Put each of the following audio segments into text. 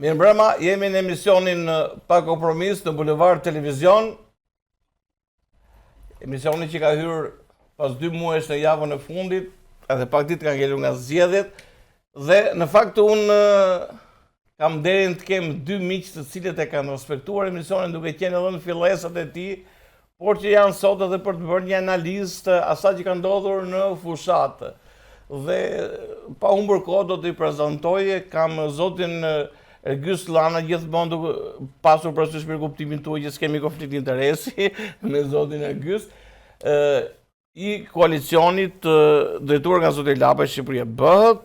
Mirëmbrëma, jemi në emisionin Pa Kompromis në Bulevard Televizion. Emisioni që ka hyrë pas dy muajsh në javën e fundit, edhe pak ditë kanë ngelur nga zgjedhjet dhe në fakt unë kam nderin të kem dy miq të cilët e kanë respektuar emisionin duke qenë edhe në fillesat e tij, por që janë sot edhe për të bërë një analizë të asaj që ka ndodhur në fushatë. Dhe pa humbur kohë do t'i prezantoj, kam zotin Ergys Llana gjithmonë duke pasur parasysh mirëkuptimin tuaj që s'kemi konflikt interesi me zotin Ergys, i koalicionit të drejtuar nga zoti Lapaj Shqipëria bëhet,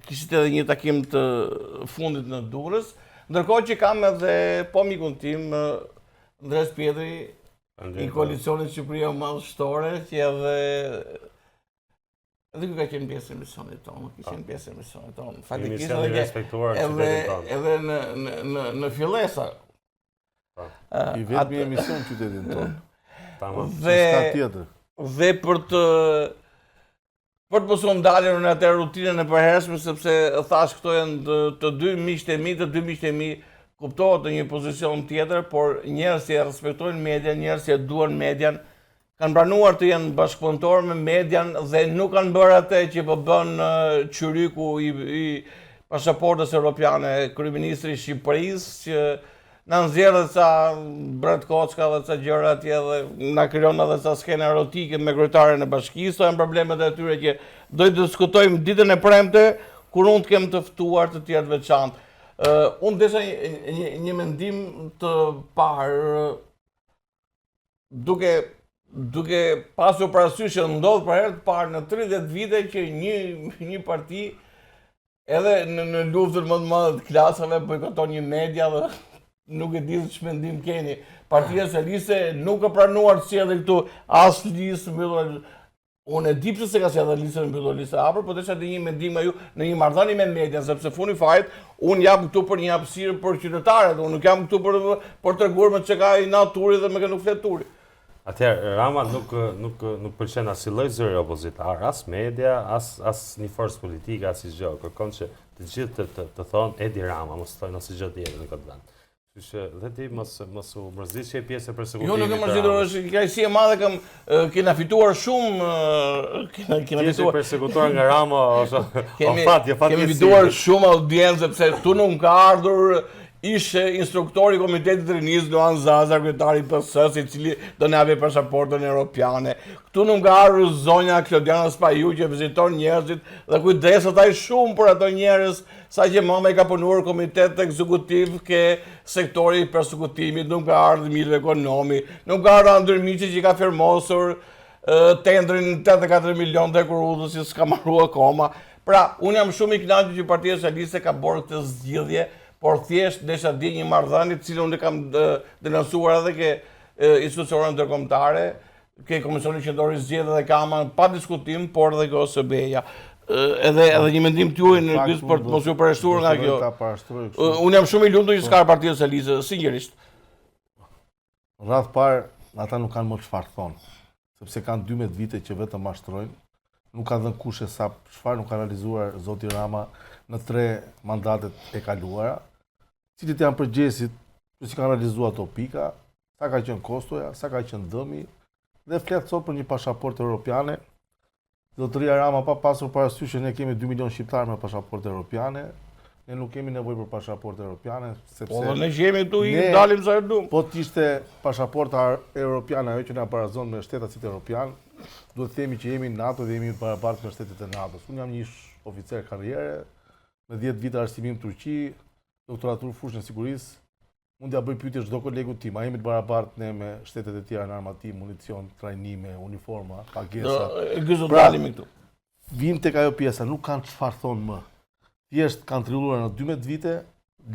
Kishit edhe një takim të fundit në Durrës, ndërkohë që kam edhe po mikun tim, Ndres Pjetri, i koalicionit Shqipëria Madhështore, që edhe edhe ky ka qenë pjesë e emisionit tonë, ka qenë pjesë e emisionit tonë. Faktikisht edhe respektuar edhe edhe në në në në fillesa. Po. I vetmi emision në qytetin tonë. Tamam. Dhe dhe për të Për të mos u ndalur në atë rutinën e përhershme, sepse thashë këto janë të, të dy miqtë e mi, të dy miqtë e mi kuptohet në një pozicion tjetër, por njerëz që e respektojnë median, njerëz që e duan median, kanë pranuar të jenë bashkëpunëtorë me median dhe nuk kanë bërë atë që po bën çyryku i, i pasaportës europiane, kryeministri i Shqipërisë që Na nxjerr dhe ca bretkocka dhe ca gjëra atje dhe na krijon edhe ca skena erotike me kryetaren e bashkisë, këto janë problemet e tyre që do i diskutojmë ditën e premte kur unë të kem të ftuar të tjerë të veçantë. Uh, unë desha një, një, një mendim të parë duke duke pasur parasysh që ndodh për herë të parë në 30 vite që një një parti Edhe në, në luftën më të madhe të klasave bojkoton një media dhe nuk e di se ç'mendim keni. Partia Socialiste nuk ka pranuar të sjellë këtu as listë mbyllur. Unë e di pse s'e ka sjellë listën mbyllur, listën e hapur, po desha të di një mendim nga ju në një marrëdhënie me median, sepse fundi farit unë jam këtu për një hapësirë për qytetarët, unë nuk jam këtu për për të treguar me çka ka Turi dhe me kë nuk flet Turi. Atëherë, Rama nuk nuk nuk pëlqen asnjë lloj zëri opozitar, as media, as as një forcë politike, asnjë gjë. Kërkon që të gjithë të të, të thonë Edi Rama, mos thonë asnjë gjë tjetër në këtë vend. Kështu që dhe ti mos mos u mërzit që je pjesë e persekutimit. Jo, nuk e mërzitur, është kënaqësi e madhe kam kena fituar shumë kena kena fituar. Ti persekutuar nga Rama ose kemi fat, jo fat. Kemi fituar shumë audiencë sepse këtu nuk ka ardhur Ish instruktori i Komitetit të Rinisë, Luan Zaza, kryetari i PS-së, i cili do na japë pasaportën europiane. Këtu nuk ka ardhur zonja Klodiana Spahiu që viziton njerëzit dhe kujdeset aq shumë për ato njerëz, saqë mama i ka punuar komitet ekzekutiv ke sektori i persekutimit, nuk ka ardhur Milva Ekonomi, nuk ka ardhur Andri Mici që ka firmosur tendrin 84 milion të hekurudhës që s'ka mbaruar akoma. Pra, unë jam shumë i kënaqur që Partia Socialiste ka bërë këtë zgjidhje, por thjesht desha të di një marrëdhënie të cilën unë e kam denoncuar edhe ke institucionet ndërkombëtare, ke Komisioni Qendror i Zgjedhjeve dhe AMA pa diskutim, por edhe ke OSBE-ja. Edhe edhe një mendim tuajin Ergys për të mos ju përjashtuar nga kjo. Unë jam shumë i lumtur që s'ka Partia Socialiste, sinqerisht. Radhë parë, ata nuk kanë më çfarë thonë, sepse kanë 12 vite që vetëm mashtrojnë, nuk ka dhënë kush hesap çfarë nuk ka realizuar zoti Rama në tre mandatet e kaluara, cilët janë përgjegjësit që s'i kanë realizuar ato pika, sa ka qenë kostoja, sa ka qenë dëmi, dhe flet sot për një pashaportë europiane, Zotëria Rama pa pasur parasysh që ne kemi 2 milion shqiptarë me pashaportë europiane, ne nuk kemi nevojë për pashaportë europiane, sepse Po ne që jemi këtu i dalim sa e duam. Po të ishte pashaporta europiane ajo që na barazon me shtetasit europian, duhet të themi që jemi në NATO dhe jemi të barabartë me shtetet e NATO-s. Unë jam një ish oficer karriere, me 10 vite arsimim në Turqi, doktoraturë fushën e sigurisë, Mund t'ia bëj pyetje çdo kolegu tim, a jemi të barabartë ne me shtetet e tjera në armatim, municion, trajnime, uniforma, pagesa. Gëzo pra, dalim këtu. Vijmë tek ajo pjesa, nuk kanë çfarë thonë më. Thjesht kanë trilluar në 12 vite,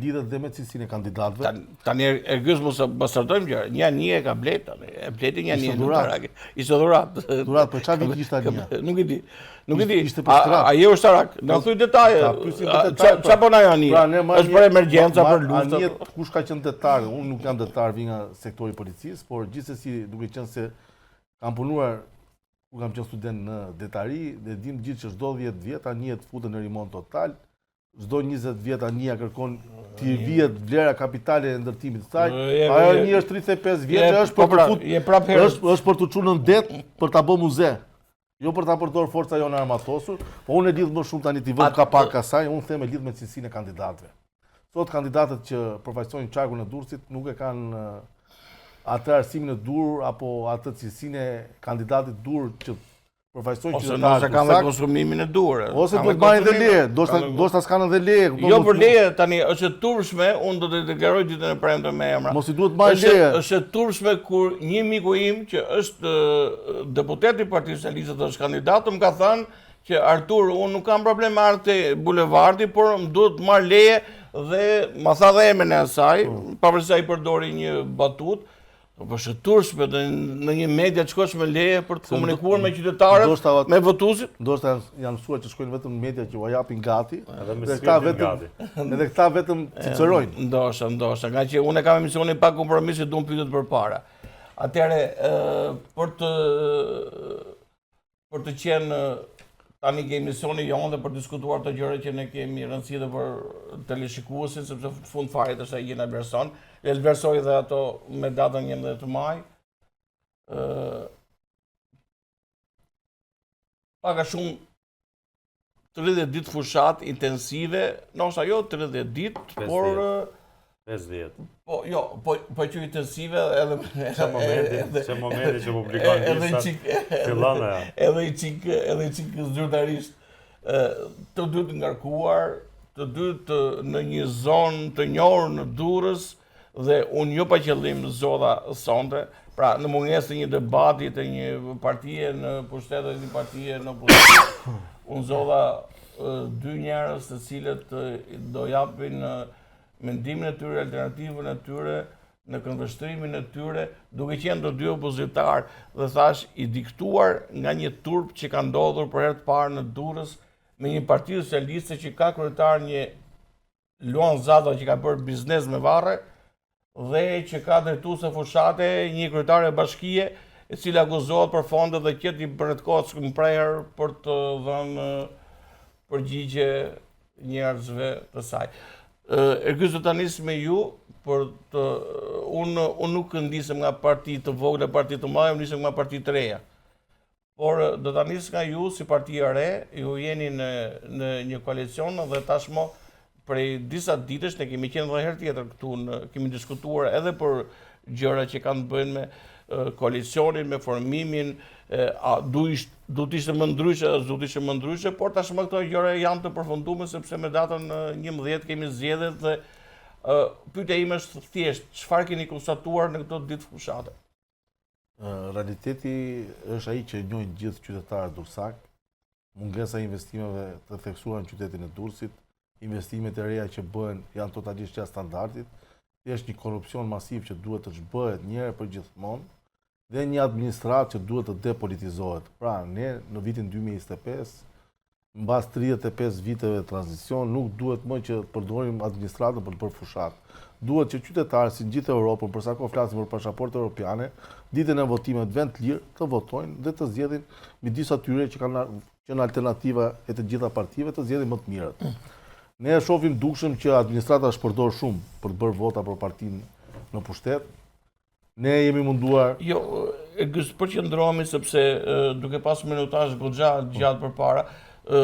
lidhet dhe me cilësinë e kandidatëve. Tani Ergys mos e bastardojmë gjëra. Një anije e ka blet tani. E bleti një anije ushtarake. Ishte dhuratë. Dhuratë, po çfarë viti ishte anija? Nuk e di. Nuk e di. Ishte për skrap. A je ushtarak? Na thuj detaje. Ça bën ajo anije? Pra, Është për emergjenca, për luftë. Anijet, kush ka qenë detar? Unë nuk jam detar, vij nga sektori i policisë, por gjithsesi duke qenë se kam punuar kur kam qenë student në detari dhe dim gjithë që çdo 10 vjet anijet futen në rimont total. Çdo 20 vjet anija kërkon t'i vihet vlera kapitale e ndërtimit të saj. Ajo anije është 35 vjeç, është po për të pra, fut, je prap herët. është është për të çuar në det për ta bërë muze. Jo për ta përdorur forca jonë e armatosur, po unë e lidh më shumë tani t'i vëm kapak asaj, unë them e lidh me cilësinë e kandidatëve. Sot kandidatët që përfaqësojnë qarkun e Durrësit nuk e kanë atë arsimin e duhur apo atë cilësinë e kandidatit duhur që përfaqësojnë Ose qytetarët. ndoshta kanë dhe durrsak, konsumimin e duhur. Ose Kanë duhet marrin dhe konsumimin. leje, ndoshta Kanë dhe- ndoshta s'kanë edhe leje, kupton, Jo mos- për leje tani është e turpshme, unë do të deklaroj ditën e premte me emra. Mos i duhet marrë Është leje. është e turpshme kur një miku im që është ë, deputet i Partisë Socialiste dhe është kandidat, më ka thënë që Artur, unë nuk kam problem me ardhë te bulevardi, por më duhet të marr leje dhe ma tha dhe emrin e asaj, Po. pavarësisht se ai përdori një batut. Po po, është e turpshme në, në një media të shkosh me leje për të komunikuar me qytetarët, ndoshta- me votuesit. Ndoshta janë, janë mësuar që shkojnë vetëm në media që ua japin gati. Edhe me Dhe këta skriptin vetëm gati. edhe këta vetëm cicerojnë. Ndoshta, ndoshta, nga që unë e kam emisionin pa kompromis që duam pyetet përpara. Atëherë, ë, për të për të qenë ë, tani ke emisioni jonë dhe për të diskutuar këto gjëra që ne kemi rëndësi dhe për teleshikuesin, sepse në fund fare është ai që na vlerëson. Le të vlerësoj dhe ato me datën 11 maj. Ë pak a shumë 30 ditë fushat intensive, ndoshta jo 30 ditë, por 50. ë, 50. Po, jo, po, po që intensive edhe Që momenti, edhe- që momenti që publikon edhe listat, çik fillon ajo. edhe i çik edhe i çik zyrtarisht ë, të dy të ngarkuar, të dy të në një zonë të njohur në Durrës dhe unë jo pa qëllim zodha sonte, pra në mungesë të një debati të një partie në pushtet dhe një partie në opozitë, unë zodha ë, dy njerëz të cilët ë, do japin ë, mendimin e tyre, alternativën e tyre, në këndvështrimin e tyre, duke qenë të dy opozitar dhe thash i diktuar nga një turp që ka ndodhur për herë të parë në Durrës me një parti socialiste që ka kryetar një Luan Zada që ka bërë biznes me varre dhe që ka drejtuese fushate një kryetare bashkie e cila akuzohet për fonde dhe që t'i bëret kockë më prerë për të dhënë ë, përgjigje njerëzve të saj. Ë, Ergys do ta nis me ju për të unë unë nuk ndisem nga parti të vogla, parti të mëdha, unë nisem nga parti të reja. Por ë, do ta nis nga ju si parti e re, ju jeni në në një koalicion dhe tashmë prej disa ditësh ne kemi qenë edhe herë tjetër këtu në kemi diskutuar edhe për gjëra që kanë të bëjnë me ë, koalicionin, me formimin, ë, a du ish, du të ishte më ndryshe, a s'du të ishte më ndryshe, por tashmë këto gjëra janë të përfunduara sepse me datën ë, 11 kemi zgjedhjet dhe ë, pyetja ime është thjesht, çfarë keni konstatuar në këto ditë fushate? Ë, Realiteti është ai që e njohin gjithë qytetarët durrsak, mungesa e investimeve të theksuara në qytetin e Durrësit, investimet e reja që bëhen janë totalisht jashtë standardit, është një korrupsion masiv që duhet të zhbëhet një herë për gjithmonë dhe një administratë që duhet të depolitizohet. Pra, ne në vitin 2025, mbas 35 viteve të tranzicion, nuk duhet më që të përdorim administratën për të bërë fushat. Duhet që qytetarët si në gjithë Europën, për sa kohë flasim për pasaportë europiane, ditën e votimeve të vend të lirë, të votojnë dhe të zgjedhin midis atyre që kanë qenë alternativa e të gjitha partive, të zgjedhin më të mirët. Ne e shohim dukshëm që administrata është përdorur shumë për të bërë vota për partinë në pushtet. Ne jemi munduar Jo, e gës përqendrohemi sepse ë, duke pas minutazh goxha gjatë përpara, ë,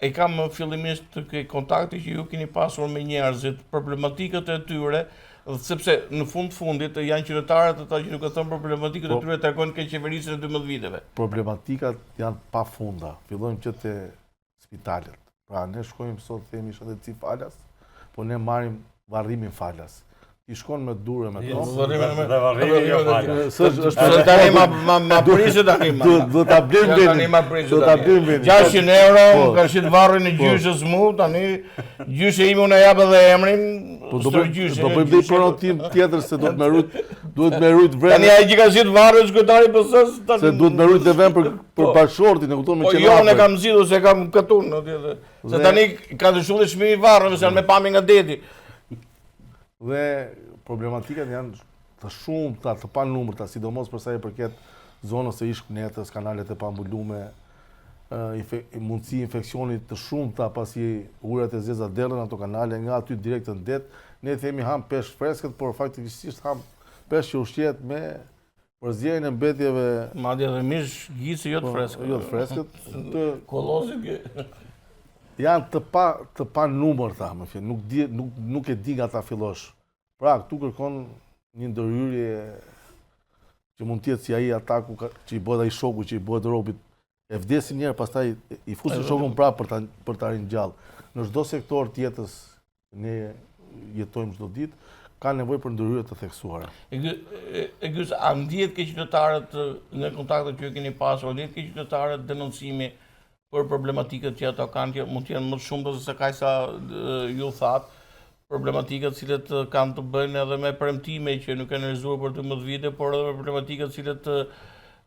e kam fillimisht të ke kontakti që ju keni pasur me njerëzit, problematikat e tyre, dhe sepse në fund fundit janë qytetarët ata që duke thënë problematikat e Po. tyre tregojnë ke qeverisjen e 12 viteve. problematikat janë pafunda. Fillojmë që te spitalet. Pra ne shkojmë sot themi shëndetësi falas, po ne marrim varrimin falas. Ti shkon me durë me Jo, këmbë. varrimin me- Dhe varrimi jo falas. S'është është Se tani ma ma ma prishë tani ma. Duhet duhet ta blejmë Ja, venin. tani ma prishë Duhet ta tani. blejmë venin. 600 euro, Po. më ka shit varrin e Po. gjyshës mu, tani gjyshe ime unë e jap edhe emrin, Po do stër bëjmë gjyshe, do bëjmë dhe gjyshe. pronotim tjetër se duhet me rujt, duhet me rujt Tani vren. ai që ka zgjidh varrin është kryetari i PS-s, tani. Se duhet me rujt dhe vend për për Po. bashortin, e kupton me Po qenë. jo, unë e afër. kam zgjidhur se kam këtun atje. dhe- Se Dhe- tani ka ndryshuar dhe çmimi i varreve, se janë me pamje nga deti. Dhe problematikat janë të shumta, të panumërta, sidomos për sa i përket zonës së ish-Knetës, kanalet e pambulume. mundësi infeksioni të shumta pasi ujërat e zeza derdhen ato kanale nga aty direkt në det. Ne themi ham peshk freskët, por faktikisht ham peshk që ushqehet me përzierjen e mbetjeve Madje edhe mish gjici jo të po, freskët. Jo të freskët. Të kollozi kë. Janë të pa të panumërta, më fjalë, nuk di nuk nuk e di nga ta fillosh. Pra, këtu kërkon një ndërhyrje që mund të jetë si ai ataku që i bëhet ai shoku që i bëhet robit e vdesin një herë, pastaj i fusin shokun prapë për ta për ta ringjallë. Në çdo sektor të jetës ne jetojmë çdo ditë, ka nevojë për ndërhyrje të theksuara. Ergys, a ndihet ke qytetarët në kontaktet që ju keni pasur, a ndihet ke qytetarët denoncimi për problematikat që ato kanë, që mund të jenë më të shumta se sa kaq sa ju thatë, problematikat të cilat kanë të bëjnë edhe me premtime që nuk janë realizuar për 12 vite, por edhe me problematikat të cilat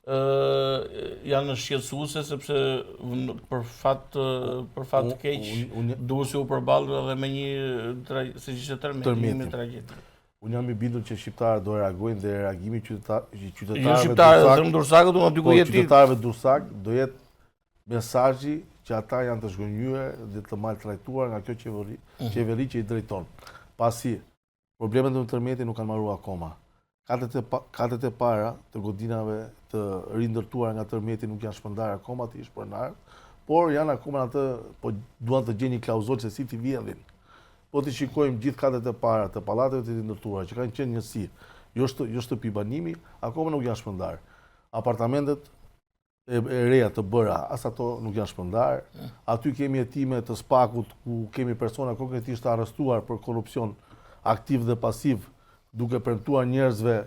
janë shqetësuese sepse për fat për fat të keq Durrësi u përball edhe me një siç ishte tërmeti, një tragjedi. Unë jam i bindur që shqiptarët do reagojnë dhe reagimi i qytetarëve jo shqiptarët, vetëm durrsakët, unë aty ku po, jeti. Qytetarëve durrsak do jetë mesazhi që ata janë të zhgënjyer dhe të maltrajtuar nga kjo qeveri, mhm. qeveri që i drejton. Pasi problemet me tërmetin nuk kanë mbaruar akoma. Katet e, katet e para të godinave të rindërtuara nga tërmeti nuk janë shpërndarë akoma te ish pronarët, por janë akoma në atë, po duan të gjejnë një klauzolë se si t'i vjedhin. Po t'i shikojmë gjithë katet e para të pallateve të rindërtuara që kanë qenë njësi, jo, shtë, jo shtëpi banimi, akoma nuk janë shpërndarë. Apartamentet e, e reja të bëra, as ato nuk janë shpërndarë. Aty kemi hetime të SPAK-ut ku kemi persona konkretisht të arrestuar për korrupsion aktiv dhe pasiv, duke premtuar njerëzve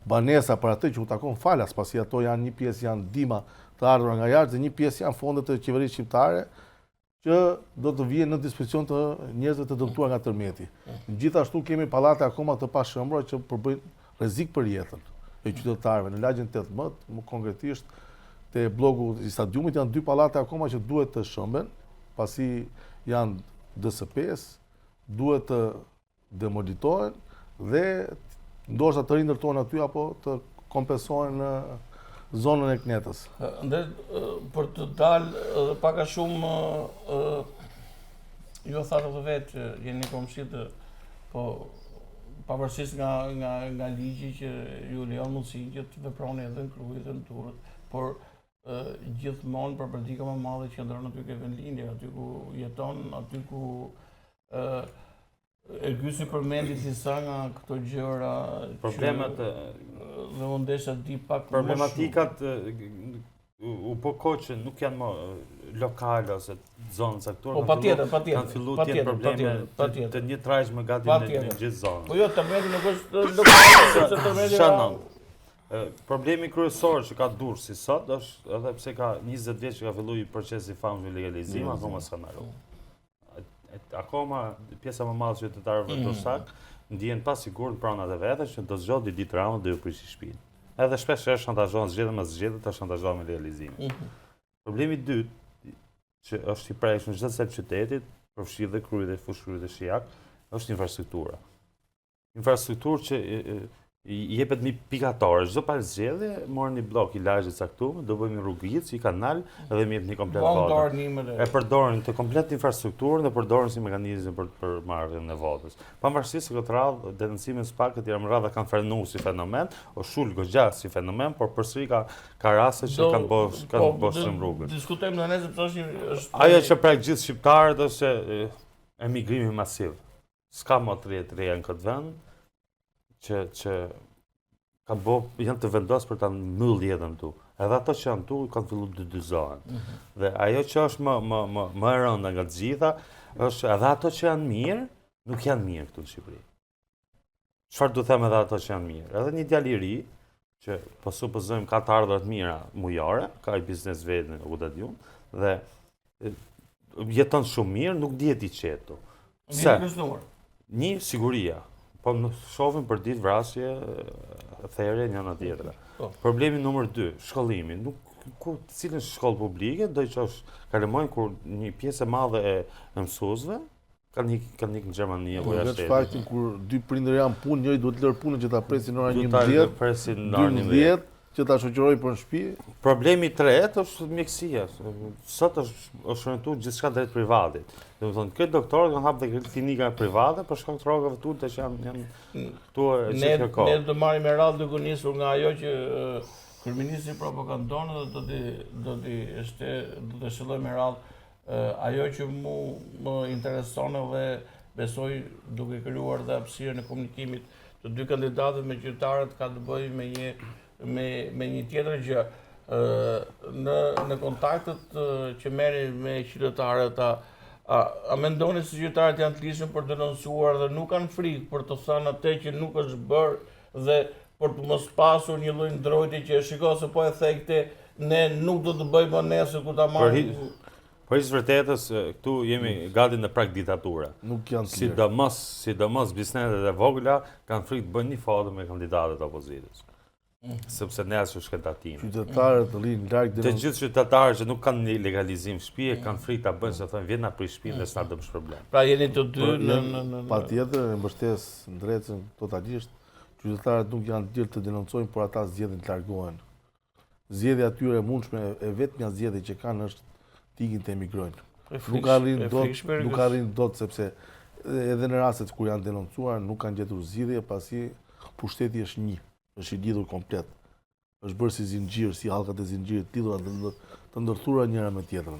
banesa për atë që u takon falas, pasi ato janë një pjesë janë ndihma të ardhura nga jashtë dhe një pjesë janë fonde të qeverisë shqiptare që do të vihen në dispozicion të njerëzve të dëmtuar nga tërmeti. Gjithashtu kemi pallate akoma të pashembura që përbëjnë rrezik për jetën e qytetarëve. Në lagjen 18, më konkretisht te blloku i stadiumit janë dy pallate akoma që duhet të shemben, pasi janë DS5, duhet të demolitohen dhe ndoshta të rindërtohen aty apo të kompensohen në zonën e Kënetës. Ndër, për të dalë edhe pak a shumë ju e thatë edhe vetë që jeni komshi të po pavarësisht nga nga nga ligji që ju lejon mundësinë që të veproni edhe në Krujë edhe në Durrës, por gjithmonë problematika më e madhe qëndron aty ke vendlindja, aty ku jeton, aty ku Ergysi përmendi disa nga këto gjëra problemet dhe unë desha të di pak problematikat u bë kohë që nuk janë më lokale ose zonë caktuar. Po patjetër, patjetër. Kanë filluar të jenë probleme patjetër, të njëtrajtshme gati në në gjithë zonën. Po jo, tërmeti nuk është lokal, sepse tërmeti ra. Problemi kryesor që ka Durrësi sot është edhe pse ka 20 vjet që ka filluar procesi i famshëm i legalizimit, akoma s'ka mbaruar. Akoma pjesa më e madhe e qytetarëve mm. durrsak ndihen pasigurt në pronat e veta që do zgjodhë një ditë Rama do ju prishë shtëpinë. Edhe shpesh herë shantazhohen zgjedhje më zgjedhje të shantazhohen me legalizimin. Mm -hmm. Problemi i dytë që është i prekshëm në çdo cep qytetit, përfshi dhe Krujë dhe Fushë Krujë dhe Shijak, është infrastruktura. Infrastrukturë që i jepet një pikatore, çdo palë zgjedhje, morën një bllok i lagjes caktuar, do bëjmë një rrugicë, një kanal dhe më jep një komplet votën. E përdorin të komplet infrastrukturën dhe përdorin si mekanizëm për për marrjen e votës. Pavarësisht se këtë radhë denoncimet e SPAK-ut janë radha kanë frenuar si fenomen, o shul goxha si fenomen, por përsëri ka ka raste që kanë bë kanë po, bë shumë rrugën. Diskutojmë ne sepse është një është Ajo që prek gjithë shqiptarët është se emigrimi masiv. S'ka më të reja të reja në këtë vend që që kanë bo, janë të vendosur për ta mbyll jetën këtu. Edhe ato që janë këtu kanë filluar të dytëzohen. Mm -hmm. Dhe ajo që është më më më më e rënda nga të gjitha është edhe ato që janë mirë, nuk janë mirë këtu në Shqipëri. Çfarë do të them edhe ato që janë mirë? Edhe një djalë i ri që po supozojmë ka të ardhura të mira mujore, ka një biznes vetën, ku ta di unë, dhe jeton shumë mirë, nuk ndihet i qetë. Pse? Një, siguria. Po ne shohim për ditë vrasje, therje njëra tjetra. Po. Problemi numër 2, shkollimi. Nuk ku cilën shkollë publike do i çosh kalamajnë kur një pjesë e madhe e mësuesve kanë ik kanë ik në Gjermani apo po, jashtë. Vetë faktin kur dy prindër janë punë, njëri duhet të lërë punën që ta presin në orën 11, presin në orën 11. që ta shoqërojnë për në shtëpi. Problemi i tretë është mjekësia. Sot është është orientuar gjithçka drejt privatit. Domethënë, këtë doktorët kanë hapë dhe klinika private për shkak të rrogave të ulëta që janë janë këtu e gjithë kjo kohë. Ne do marrim me radhë duke nisur nga ajo që kryeministri propagandon dhe do t'i do t'i është do të shtjelloj me radhë ajo që mu më intereson edhe besoj duke krijuar dhe hapësirën e komunikimit të dy kandidatëve me qytetarët ka të bëjë me një me me një tjetër gjë. Ë në në kontaktet që merrni me qytetarët a a, a mendoni se qytetarët janë të lirshëm për të denoncuar dhe nuk kanë frikë për të thënë atë që nuk është bërë dhe për të mos pasur një lloj ndrojtje që shiko se po e the këtë ne nuk do të bëjmë më nesër kur ta marrim Për hir të vërtetës, këtu jemi gati në prag diktature. Nuk janë të lirë. Sidomos, sidomos bizneset e vogla kanë frikë të bëjnë një foto me kandidatët e opozitës. Mm. Sepse ne ashtu shkel tatimi. Qytetarët rrinë larg Të gjithë qytetarët që nuk kanë një legalizim shtëpie mm. kanë frikë ta bëjnë se thonë vjen na prish shtëpinë dhe s'na dëmshpërblen. Pra jeni të dy po, në në në Patjetër e mbështes Ndrecën totalisht. Qytetarët nuk janë të lirë të denoncojnë, por ata zgjedhin të largohen. Zgjedhja e tyre e mundshme, e vetmja zgjedhje që kanë është të ikin të emigrojnë. Nuk arrin dot, nuk arrin dot sepse edhe në rastet kur janë denoncuar nuk kanë gjetur zgjidhje pasi pushteti është një, është i lidhur komplet. Është bërë si zinxhir, si hallkat e zinxhirit të lidhura të, të ndërthura njëra me tjetrën.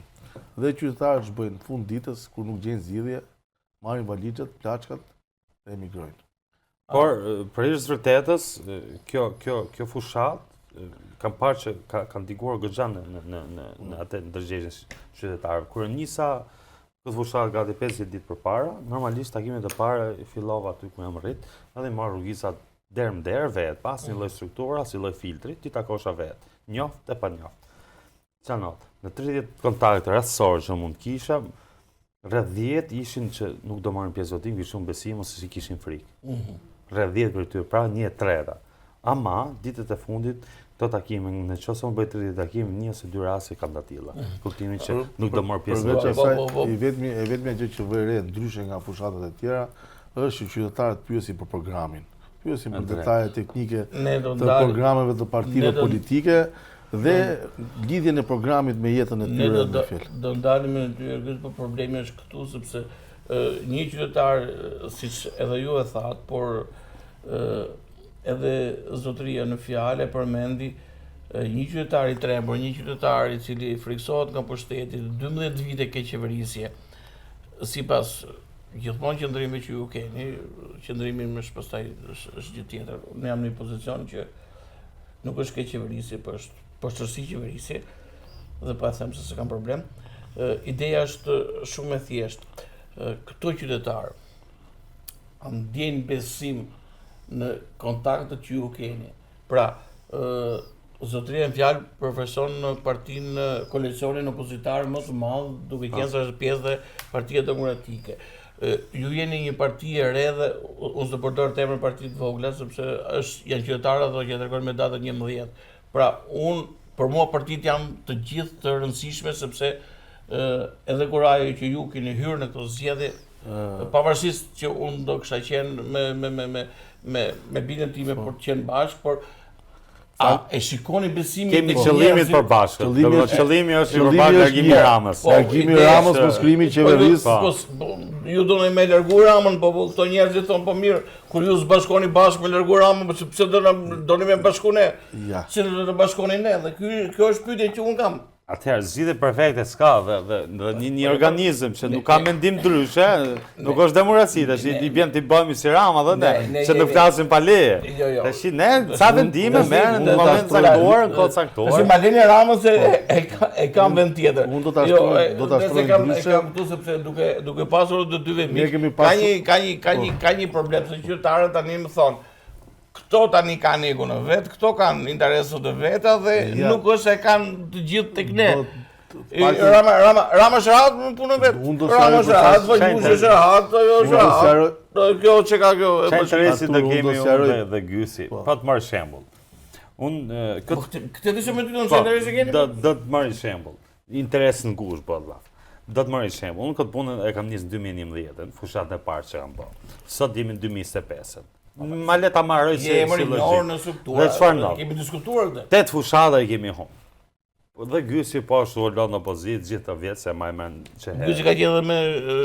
Dhe qytetarët ç'bëjnë në fund ditës kur nuk gjejnë zgjidhje, marrin valixhet, plaçkat dhe emigrojnë. Por, për hir të vërtetës, kjo, kjo, kjo fushatë, kam parë që ka, ka ndikuar goxha në, në, në, në, në atë ndërgjegjen qytetarëve. Kur e nisa këtë fushatë gati 50 ditë përpara, normalisht takimet e para i fillova aty ku jam rrit, edhe i marr rrugicat derë më derë vetë, pa asnjë lloj strukture, asnjë lloj filtri, t'i takosha vetë, njoft e pa njoft. Ça ndodh? Në 30 kontakte rastësore që mund kisha, rreth 10 ishin që nuk do marrin pjesë votim, kishin besim ose si kishin frikë. Mm -hmm. Rreth 10 prej tyre, pra 1/3. Ama ditët e fundit këto takime, në qoftë se unë bëj 30 takime, një ose dy raste kam të tilla. Mm -hmm. Kuptimin që nuk do marr pjesë në votim. Përveç asaj, po, po, po. i vetmi e vetmja gjë që vë re ndryshe nga fushatat e tjera është që qytetarët pyesin për programin. Pyesin për detaje teknike të programeve të partive politike dhe lidhjen e programit me jetën e tyre në fjalë. Do ndalemi në ty Ergys, po problemi është këtu sepse një qytetar siç edhe ju e thatë, por edhe zotëria në fjalë e përmendi një qytetar i trembur, një qytetar i cili frikësohet nga pushteti, 12 vite keqqeverisje, sipas gjithmonë qëndrimit që ju keni, qëndrimi im është pastaj është, është gjë tjetër. Unë jam në një pozicion që nuk është keqqeverisje, por është poshtërsi qeverisje dhe po e them se s'kam problem. Ideja është shumë e thjeshtë. Këto qytetarë a ndjejnë besim në kontaktet që ju keni. Pra, Zotëria në fjalë përfaqëson partinë koalicionin opozitar më të madh, duke qenë se është pjesë dhe Partia Demokratike. Ju jeni një parti e re dhe unë s'do përdor termin parti të vogla sepse është janë qytetarët ato që e tregojnë me datën 11. Pra, unë për mua partitë janë të gjithë të rëndësishme sepse edhe kurajo që ju keni hyrë në këto zgjedhje pavarësisht që unë do kisha qenë me me me me me me bindjen time po. për të qenë bashkë, por a e shikoni besimin Kemi qëllimin të përbashkët. Qëllimi është qëllimi është i përbashkët largimi i Ramës. Po, largimi i Ramës mos krijimi i qeverisë. Po, po, ju doni me largu Ramën, po, po këto njerëzit thonë po mirë, kur ju s'bashkoni bashkë me largu Ramën, po pse do na doni me bashku ne? Ja. Si do të bashkoni ne? Dhe ky kjo është pyetja që unë kam. Atëherë, zgjidhje perfekte s'ka dhe, dhe, dhe një, një organizëm që nuk ka mendim ndryshe, nuk është demokraci, tash i bjen t'i bëhemi si Rama dhe ne, që nuk flasim pa leje. Jo, jo. Tash ne ca vendime merren në moment caktuar, në kohë caktuar. Tash ma leni Ramën se po. e, e kam vend tjetër. Unë do ta jo, shtroj, do ta shtroj ndryshe. E kam këtu sepse duke duke pasur të dyve miq. Ka një ka një ka një ka një problem se qytetarët tani më thonë, Këto tani kanë egon e vet, këto kanë interesat e veta dhe ja. nuk është se kanë të gjithë tek ne. Rama, Rama, Rama është rahat në punën vet. Rama është rahat, Vangjush është rahat, ajo është rahat. Kjo që ka kjo. Çfarë interesi do kemi unë dhe, dhe Gysi? Po, po të marr shembull. Unë këtë po, këtë dishë me ty do të interesi keni? Do do të marr shembull. Interes në ngushtë bëhet llaf. Do të marr një shembull. Unë këtë punë e kam nisë në 2011-ën, fushatën e parë që kam bërë. Sot jemi në 2025-ën. Ma le ta mbaroj si Je emër si i njohur logjikë. në struktura. Dhe çfarë ndodh? Kemi diskutuar këtë. Tetë fushata i kemi humb. Po Dhe Gysi po ashtu u lënë në opozitë gjithë të vjet se maj mend që herë. Gysi ka qenë edhe me e,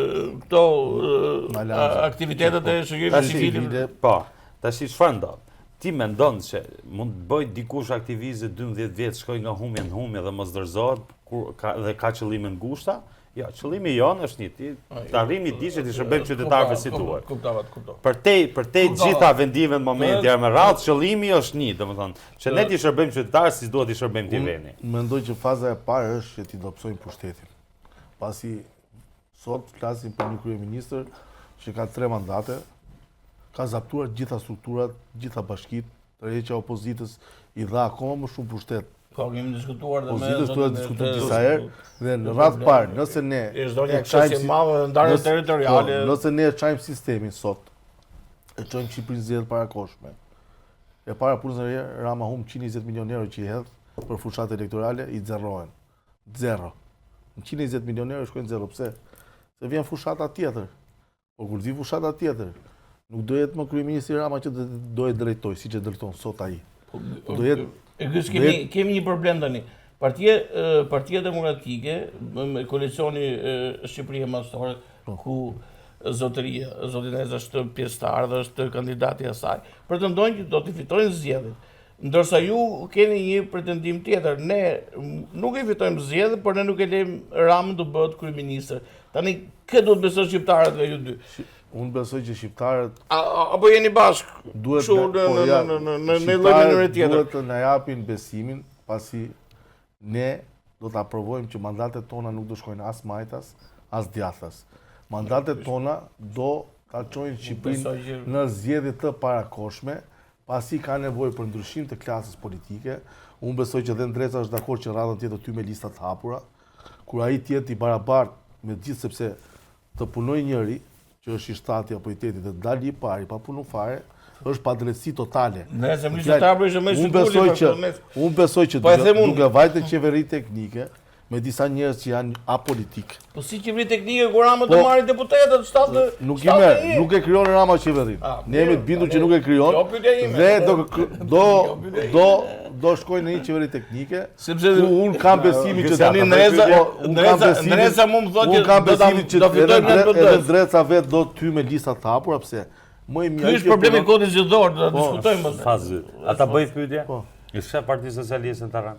këto e, Aleanca. aktivitetet e shoqërisë Tash civile. Civile. Po, tash i çfarë ndodh? Ti mendon se mund të bëj dikush aktivizë 12 vjet shkoj nga humbje në humbje dhe mos dorëzohet kur ka dhe ka qëllime ngushta? Jo, qëllimi jon është një ti të arrijmë një ditë që t'i shërbejmë qytetarëve si duhet. Kuptova, kuptova. Për te, për te Kuptova. gjitha vendimet në moment janë me radhë, qëllimi është një, domethënë, që ne t'i shërbejmë qytetarëve si duhet t'i shërbejmë ti veni. Mendoj që faza e parë është që t'i dobësojnë pushtetin. Pasi sot flasim për një kryeministër që ka tre mandate, ka zaptuar gjitha strukturat, gjitha bashkitë, tërheqja e opozitës i dha akoma më shumë pushtet. Po, kemi diskutuar dhe me Opozitës zotin duhet e- diskutuar të- disa herë dhe në radhë parë, nëse ne Është dhënia e çështje çajmë e si- madhe dhe ndarje nëse- territoriale. Po, nëse ne e çajmë sistemin sot, e çojmë Shqipërinë zgjedhje parakohshme. E para punës në herë, Rama humb 120 milion euro që i hedh për fushat elektorale, i zerohen. Zero. 120 milion euro shkojnë zero. Pse? Se vjen fushata tjetër. Po kur vi fushata tjetër, nuk do jetë më kryeministri Rama që do, do e drejtoj, siç e drejton sot ai. Po, Do jetë E gës do kemi jetë- kemi një problem tani. Partia e, Partia Demokratike me me koalicioni e, Shqipëria Madhore Po. ku zotëria, zoti Neza është pjesëtar dhe është kandidati i asaj, pretendojnë që do t'i fitojnë zgjedhjet. Ndërsa ju keni një pretendim tjetër, ne m, nuk i fitojmë zgjedhjet, por ne nuk e lejmë Ramën të bëhet kryeministër. Tani kë do të besojnë shqiptarët nga ju dy? Unë besoj që shqiptarët A, a, apo jeni bashkë? duhet Kështu na- në po, në ja, në në në në lloj mënyre shqiptarët tjetër. Duhet të na japin besimin, pasi ne do ta provojmë që mandatet tona nuk do shkojnë as majtas, as djathtas. Mandatet tona do ta çojnë Shqipërinë besoj që- në zgjedhje të parakohshme, pasi ka nevojë për ndryshim të klasës politike. Unë besoj që dhe Ndreca është dakord që radhën tjetër ty me lista të hapura, kur ai të jetë i barabartë me të gjithë sepse të punoj njëri që është i shtati apo i teti dhe të dalë i pari pa punu fare, është padrejtësi totale. Nëse më Fjalë, ishte tablo ishte më i Unë sigurt. besoj që unë besoj që Po e duke, them unë. duke vajtë në qeveri teknike me disa njerëz që janë apolitik. Po si qeveri teknike kur Rama të Po, marrin deputetët 70 Nuk i merr, nuk e krijon Rama qeverinë. Ah, Ne jemi mirë, të bindur tani, që nuk e krijon. jo pyetja ime. Dhe do do Jo pyetja ime. do do shkoj në një qeveri teknike. Sepse ku unë kam besimin që Tani Ndreza, Po, unë kam Ndreza, besimin- Ndreza mu më thotë unë që kam do ta besimin që do fitojmë edhe në Ndre- edhe PD. Ndreca vetë do të hy me lista të hapura pse më i mirë Ky është problemi i kodit zgjedhor, do ta Po, diskutojmë pastaj. Fazë. Ata bëj pyetje? Po. I shef Partisë Socialiste në terren.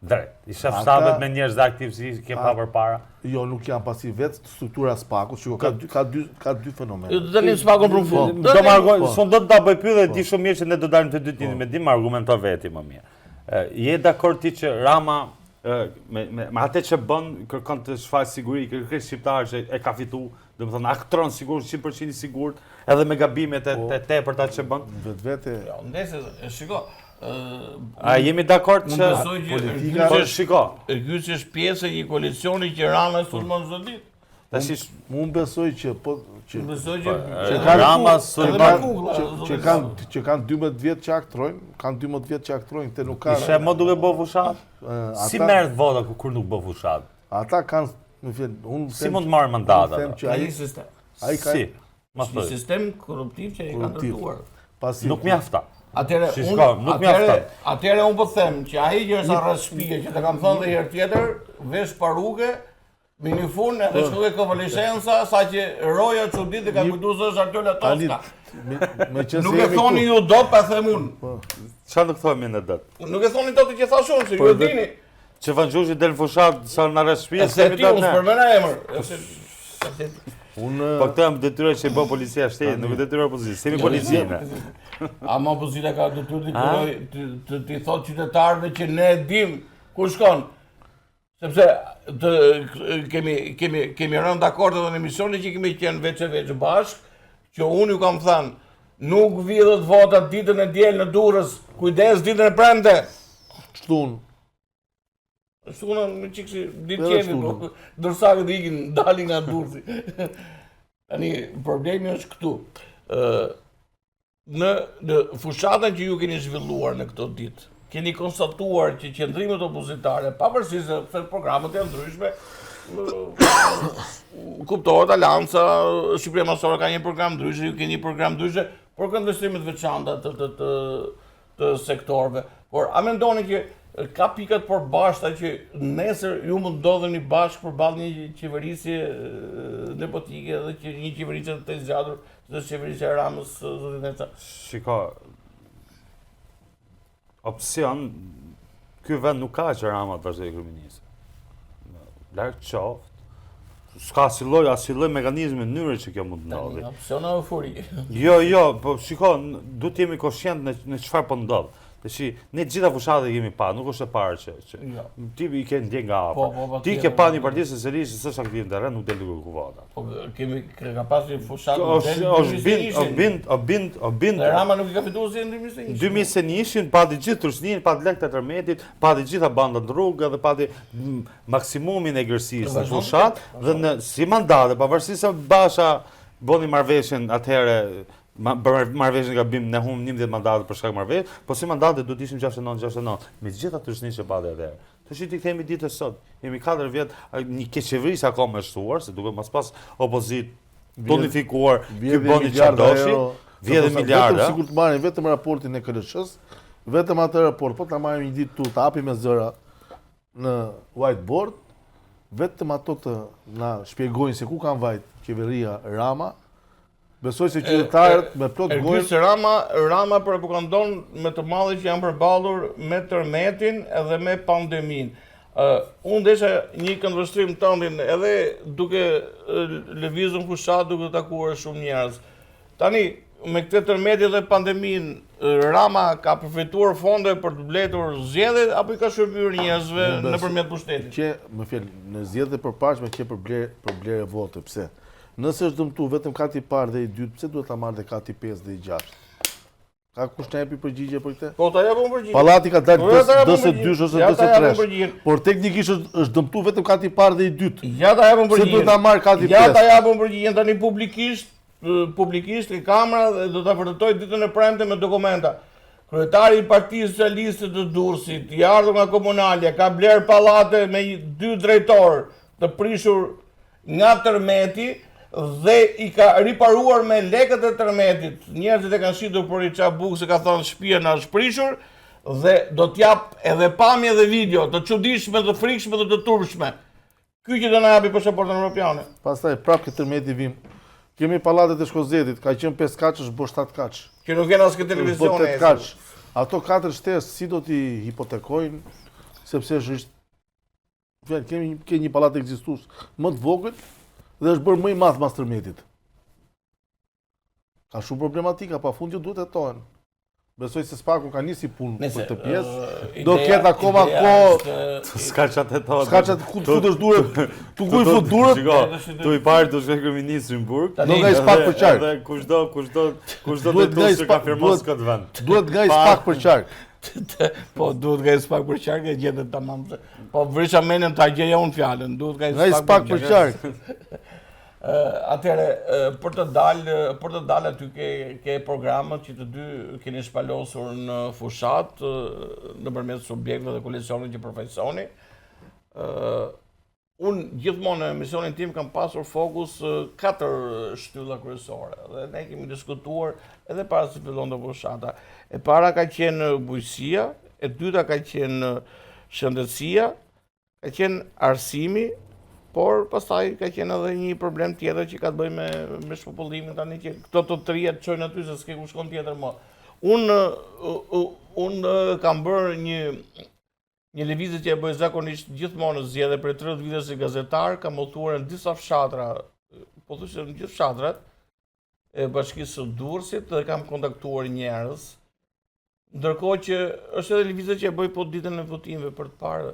Drejt. I shef Ata- shtabet me njerëz aktiv si ke pa përpara. Jo, nuk janë pasi vetë struktura SPAK-ut, shiko, ka dy ka dy ka dy fenomene. Do të dalim spakun për në fund. Do më argo, Po. s'un do të ta bëj pyetje, di shumë mirë që ne do dalim të dy të njëjtin mendim, më argumento veti më mirë. E, Je dakord ti që Rama e, me, me, me atë që bën kërkon të shfaq siguri, kërkon shqiptar që e ka fitu, domethënë aktron sigur 100% i sigurt, edhe me gabimet e, Po. e tepërta që bën. Vetvete Jo, ndese, e, shiko, ë A jemi dakord unë që besoj që politika- Po Ergysi është shiko, Ergysi është pjesë e një koalicioni që Rama e sulmon çdo ditë. tash ish- unë besoj që po që Unë besoj që e, që kanë- Rama edhe sulmon me kuklla, që, zoti që kanë që kanë 12 vjet që aktrojnë, kanë 12 vjet që aktrojnë, këtë nuk kanë. Ishe më duke bë fushat? ë, Si ata- merret vota kur, kur nuk bë fushat? Ata kanë, më fal, unë Si mund të marrë mandat unë them ata? që Ka ai një sistem. ai ka Si? Ma Një thuaj. sistem korruptiv që e ka Korruptiv. ndërtuar. pasi Nuk mjafta. Atëre Si unë shko, nuk atëre mjafton. atëre unë po them që ai që është arrest shtëpie që të kam thënë dhe herë tjetër, vesh paruke me një fun edhe Po. shkoi konvalescenca sa që roja çudit dhe ka kujtuar se është Artola tani Toska. me, me që Nuk e thoni ju dot, pa them unë. Çfarë nuk thojmë ne dot? Nuk e thoni dot që thash unë, se ju e dhe- dini. Që Vangjushi del në fushat sa në arrest shtëpie, E se s'kemi ti dot unë ne. s'përmena emër. E se- e se ti. unë Po këto janë detyra që i bën policia e shtetit, nuk e detyra opozitës. Jemi polici ne. Ama opozita ka detyrë të këroj, të, të, të thotë qytetarëve që ne e dim ku shkon. Sepse të, kemi, kemi, kemi rënë dakord edhe në emisionin që kemi qenë veç e veç bashk, që unë ju kam thënë, nuk vidhet vota ditën e diel në Durrës, kujdes ditën e premte. shtun Shtunë më çik si ditë Edhe kemi, po shtunë. durrsakët ikin, dalin nga Durrësi. Tani problemi është këtu. Ë në në fushatën që ju keni zhvilluar në këto ditë, keni konstatuar që qëndrimet opozitare, pavarësisht se se programet janë ndryshme, ë, kuptohet Aleanca Shqipëria Madhore ka një program ndryshe, ju keni një program ndryshe, Por këndvështrime të veçanta të të të të sektorëve. Por a mendoni që ka pika të përbashkëta që nesër ju mund ndodheni bashkë përballë një qeverisje nepotike dhe që një qeverisje të tejzgjatur, si është qeverisja e Ramës, zoti Neca? Shiko, opsion, ky vend nuk ka që Rama të vazhdojë kryeministër. Larg qoftë, s'ka asnjë lloj, asnjë lloj mekanizmi mënyre që kjo mund të ndodhi. Opsion o eufori. Jo, jo, po shiko, duhet të jemi koshient në në çfarë po ndodh. Tashi, ne të gjitha fushatat i kemi pa, nuk është e parë që, që jo. ti i ke ndjek nga afër. Po, po, po, ti ke pa një parti socialiste s'është aktiv në terren, nuk del duke kërku vota. Po kemi ka pasur një fushatë është është bind, o bind, o bind, o bind. Dhe Rama nuk i ka fituar zgjedhjet në 2021. 2021-shin pati gjithë trysninë, pati lekët e tërmetit, pati gjitha bandat në rrugë dhe pati maksimumin e egërsisë në fushatë dhe në si mandate, pavarësisht se Basha bëni marrëveshjen atëherë marrëveshjen gabim ne humbëm 11 mandate për shkak marrëveshjes, po si mandate duhet ishim 69 69, me gjithë atë trysni që pati atëherë. Tashi t'i kthehemi ditës sot. Jemi 4 vjet një keqqeverisje akoma e shtuar, se duke mos pas opozitë të unifikuar, ky bëni çfarë doshi, vjedhje miliarda. Vetëm sikur të marrim vetëm raportin e KLSH-s, vetëm atë raport, po ta marrim një ditë këtu, ta hapim me zëra në whiteboard, vetëm ato të na shpjegojnë se ku kanë vajt qeveria Rama, besoj se qytetarët me plot gojë Ergys Rama, Rama propagandon me të madhe që janë përballur me tërmetin edhe me pandeminë. Uh, unë desha një këndvështrim tëndin edhe duke lëvizur në fushatë duke takuar shumë njerëz. Tani, me këtë tërmetin dhe pandeminë, Rama ka përfituar fonde për të blerë zgjedhjet apo i ka shërbyer njerëzve nëpërmjet pushtetit? Që, më fal, në zgjedhjet e përparshme që për blerë për blerë vote, pse? Nëse është dëmtu vetëm kati i parë dhe i dytë, pse duhet ta marrë dhe kati i pestë dhe i gjashtë? Ka kush na jepi përgjigje për këtë? Po ta japun përgjigje. Pallati ka dalë po, DS 2 ose DS 3. Por teknikisht është, është dëmtu vetëm kati i parë dhe i dytë. Ja ta japun përgjigje. Pse duhet ta marrë kati i pestë? Ja ta japun përgjigjen tani publikisht, publikisht në kamera dhe do ta vërtetoj ditën e premte me dokumenta. Kryetari i Partisë Socialiste të Durrësit, i ardhur nga komunalja, ka blerë pallate me dy drejtorë të prishur nga tërmeti dhe i ka riparuar me lekët e tërmetit. Njerëzit e kanë shitur për i ça bukë se ka thënë shtëpia na është prishur dhe do t'jap edhe pamje dhe video të çuditshme, të frikshme dhe të turpshme. Ky që do na japi pasaportën europiane. Pastaj prapë ke tërmeti vim. Kemi pallatet e Shkozetit, ka qenë 5 katësh, është bërë 7 katësh. Që nuk janë as këtë televizion. Është bërë 8 katësh. Ato katër shtesë si do t'i hipotekojnë, sepse është është Fjalë, kemi një, ke një pallat ekzistues më të vogël dhe është bërë më i madh mas tërmetit. Ka shumë problematika pa fund që duhet hetohen. Besoj se Spaku ka nisi punë për këtë pjesë. Do ketë akoma kohë. S'ka ça të hetohet. S'ka ça të ku të futësh durët. Tu ku i fut durët? Shiko, tu i parë do shkojë kryeministri në burg. Do nga SPAK për qark. Edhe kushdo, kushdo, kushdo të që ka firmos këtë vend. Duhet nga SPAK për qark. Po duhet nga SPAK për qark e gjetët tamam. Po vrisha mendjen ta gjeja unë fjalën, duhet nga SPAK për qark. Atëherë, për të dalë, për të dalë aty ke ke programet që të dy keni shpalosur në fushatë nëpërmjet subjekteve dhe koalicionit që përfaqësoni. Ë unë gjithmonë në emisionin tim kam pasur fokus katër shtylla kryesore dhe ne kemi diskutuar edhe para se fillonte fushata. E para ka qenë bujqësia, e dyta ka qenë shëndetësia, Ka qenë arsimi, por pastaj ka qenë edhe një problem tjetër që ka të bëjë me me shpopullimin tani që këto të tria të çojnë aty se s'ke ku shkon tjetër më. Unë unë kam bërë një një lëvizje që e bëj zakonisht gjithmonë në zgjedhje prej 30 vitesh si gazetar, kam udhëtuar në disa fshatra, pothuajse në gjithë fshatrat e bashkisë së Durrësit dhe kam kontaktuar njerëz Ndërkohë që është edhe lëvizja që e bëj po ditën e votimeve për të parë.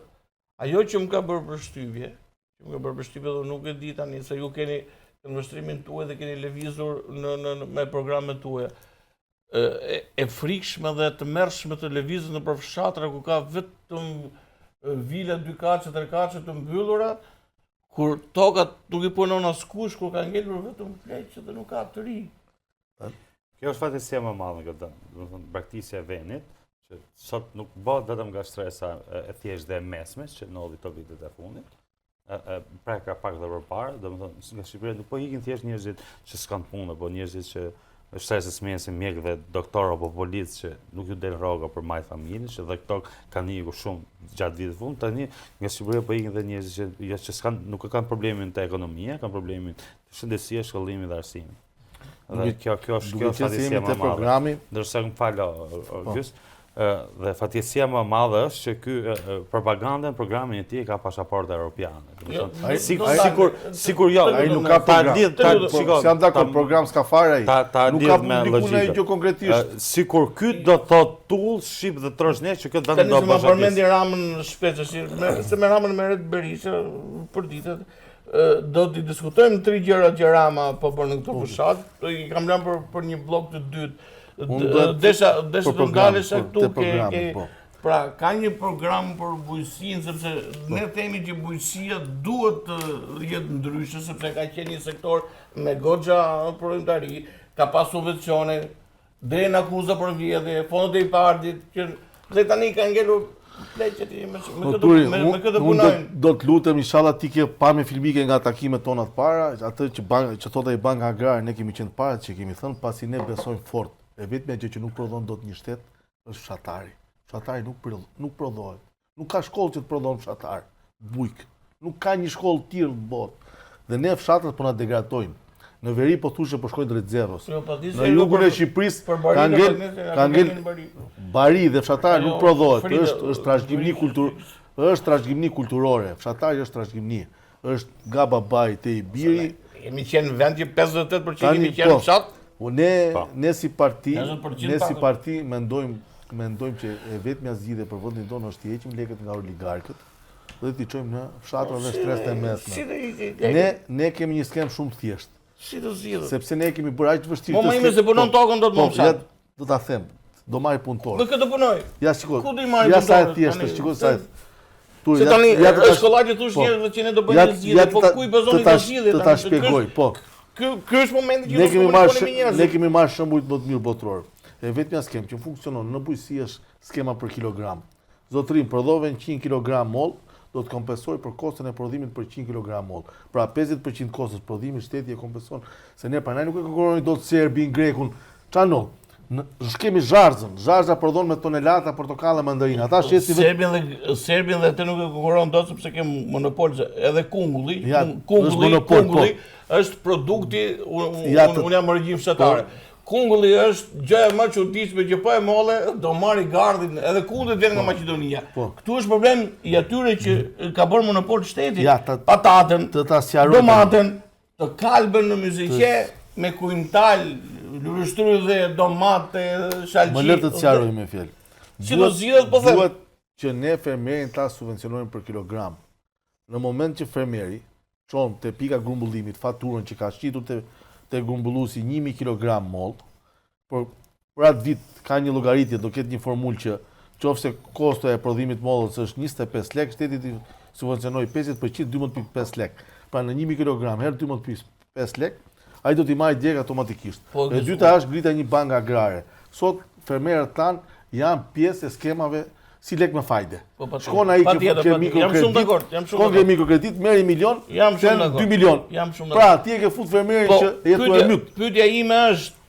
Ajo që më ka bërë përshtypje, që më ka bërë përshtypje dhe nuk e di tani se ju keni këndvështrimin tuaj dhe keni lëvizur në, në, në me programet tuaja. E, e frikshme dhe e tmerrshme të lëvizësh nëpër fshatra ku ka vetëm vila dy katëshe, tre katëshe të mbyllura, kur tokat nuk i punon askush, kur ka ngelur vetëm pleq dhe nuk ka të ri. Kjo është fatkeqësia më e madhe në këtë vend, domethënë braktisja e vendit, që sot nuk bëhet vetëm nga shtresa e thjeshtë dhe e mesme që ndodhi këto vitet e fundit. E, e preka pak dhe përpara, domethënë nga Shqipëria nuk po ikin thjesht njerëzit që s'kan punë apo njerëzit që shtresës mese mjek dhe doktor apo polic që nuk ju del rroga për majt familjen, që dhe këto kanë ikur shumë gjatë vitit fund, tani nga Shqipëria po ikin dhe njerëz që jo që s'kan nuk e kanë problemin te ekonomia, kanë problemin te shëndetësia, shkollimi dhe arsimi. Dhe kjo kjo është kjo është fatkeqësia më e madhe. Programi... Ndërsa më fal po. Gys, dhe fatkeqësia më e madhe është që ky propagandën programin e tij ka pasaportë europiane. Jo, sikur sikur sikur jo, ai nuk ka ta lidh ta po, shiko. S'jam dakord, program s'ka fare ai. Ta ta nuk ka me logjikë. Gjë konkretisht. Sikur ky do thotë tull, shqip dhe troshne që këtë vend do bësh. Tani përmendi Ramën shpesh tash, se me Ramën merret Berisha për ditët do t'i diskutojmë tri gjërat që Rama po bën në këtë po. fushatë, i kam lënë për për një bllok të dytë. Desha desha të ndalesha këtu ke ke po. Pra, ka një program për bujqësinë, sepse po. ne themi që bujqësia duhet të jetë ndryshe, sepse ka qenë një sektor me goxha prodhimtari, ka pas subvencione, deri në akuza për vjedhje, fondet e IPARD-it, që dhe tani ka ngelur pleqet me, me, po, këtë, me, me këtë punojnë. Do të lutem, inshallah ti ke pamje filmike nga takimet tona të para, atë që, bank, që thotë ai banka agrare, ne kemi qenë të parët që kemi thënë, pasi ne besojmë fort. E vetmja gjë që nuk prodhon dot një shtet është fshatari. Fshatari nuk nuk prodhohet. Nuk ka shkollë që të prodhon fshatar, bujk. Nuk ka një shkollë të tillë në botë. Dhe ne fshatrat po na degradojnë. Në veri po thushe po shkojnë drejt zeros. Jo, në jugun e Shqipërisë ka ngel ka ngel bari dhe fshatar nuk prodhohet. Është është trashëgimi kultur, është trashëgimi kulturore. Fshatari është trashëgimi. Është nga babai te i biri. Jemi qenë në vend që 58% jemi qenë po, në fshat. Po ne po. ne si parti, ne si parti mendojmë mendojmë që e vetmja zgjidhje për vendin tonë është t'i heqim lekët nga oligarkët dhe t'i çojmë në fshatra dhe shtresën e mesme. Ne ne kemi një skemë shumë të thjeshtë. Si do zgjidhet? Sepse ne kemi bërë aq të vështirë. Po më ime se punon po, tokën do të më po, fshat. Do ta them, do marrë punëtor. Me kë do punoj? Ja shiko. Ku do i marrë punëtor? Ja sa e thjeshtë, shiko sa e. Tu ja. tani ja, është kollaj të thush po. njerëzve që ne do bëjmë një zgjidhje, po ku i bazoni këto zgjidhje? Të ta shpjegoj, po. Ky ky është momenti që ne kemi marrë me njerëzit. Ne kemi marrë shembujt më të mirë botëror. E vetmja skemë që funksionon në bujqësi është skema për kilogram. Zotërim, prodhove 100 kg moll, do të kompensoj për koston e prodhimit për 100 kg moll. Pra 50% kostos prodhimit shteti e kompenson, se ne prandaj nuk e konkurrojmë dot Serbin, Grekun. Ça ndodh? Në kemi Zharzën, Zharza prodhon me tonelata portokalle mandarina. Ata shesin vetëm Serbin dhe Serbin dhe atë nuk e konkurron dot sepse ke monopol edhe kungulli, ja, kungulli, monopol, kungulli po. është produkti, unë ja, un, jam origjinë fshatare. Po. Kungulli është gjëja më e çuditshme që po e molle do marri gardhin, edhe kungulli vjen nga po. Maqedonia. Po. Këtu është problem i atyre që ka bërë monopol shteti. Ja, ta, pataten, të ta sqaroj. Domaten, të kalbën në Myzeqe me kuintal, luleshtrydhe, domate, shalqi. Më lër të sqaroj me fjalë. Si do zgjidhet po them? Duhet që ne fermerin ta subvencionojmë për kilogram. Në moment që fermeri çon te pika grumbullimit faturën që ka shitur te te grumbulluesi 1000 kg moll, por për atë vit ka një llogaritje, do ketë një formulë që qofse kostoja e prodhimit mollës është 25 lekë, shteti t'i subvencionojë 50% 12.5 lekë. Pra në 1000 kg herë 12.5 lekë, ai do t'i marrë direkt automatikisht. Po, e dyta është ngritja e një banke agrare. Sot fermerët tanë janë pjesë e skemave si lek me fajde. Po, Shkon ai ke ke mikrokredit. Shkon ke mikrokredit, merr 1 milion, jam shumë dakord. 2 milion. Jam shumë dakord. Pra, ti e ke fut fermerin po, që je tu e myt. Pyetja ime është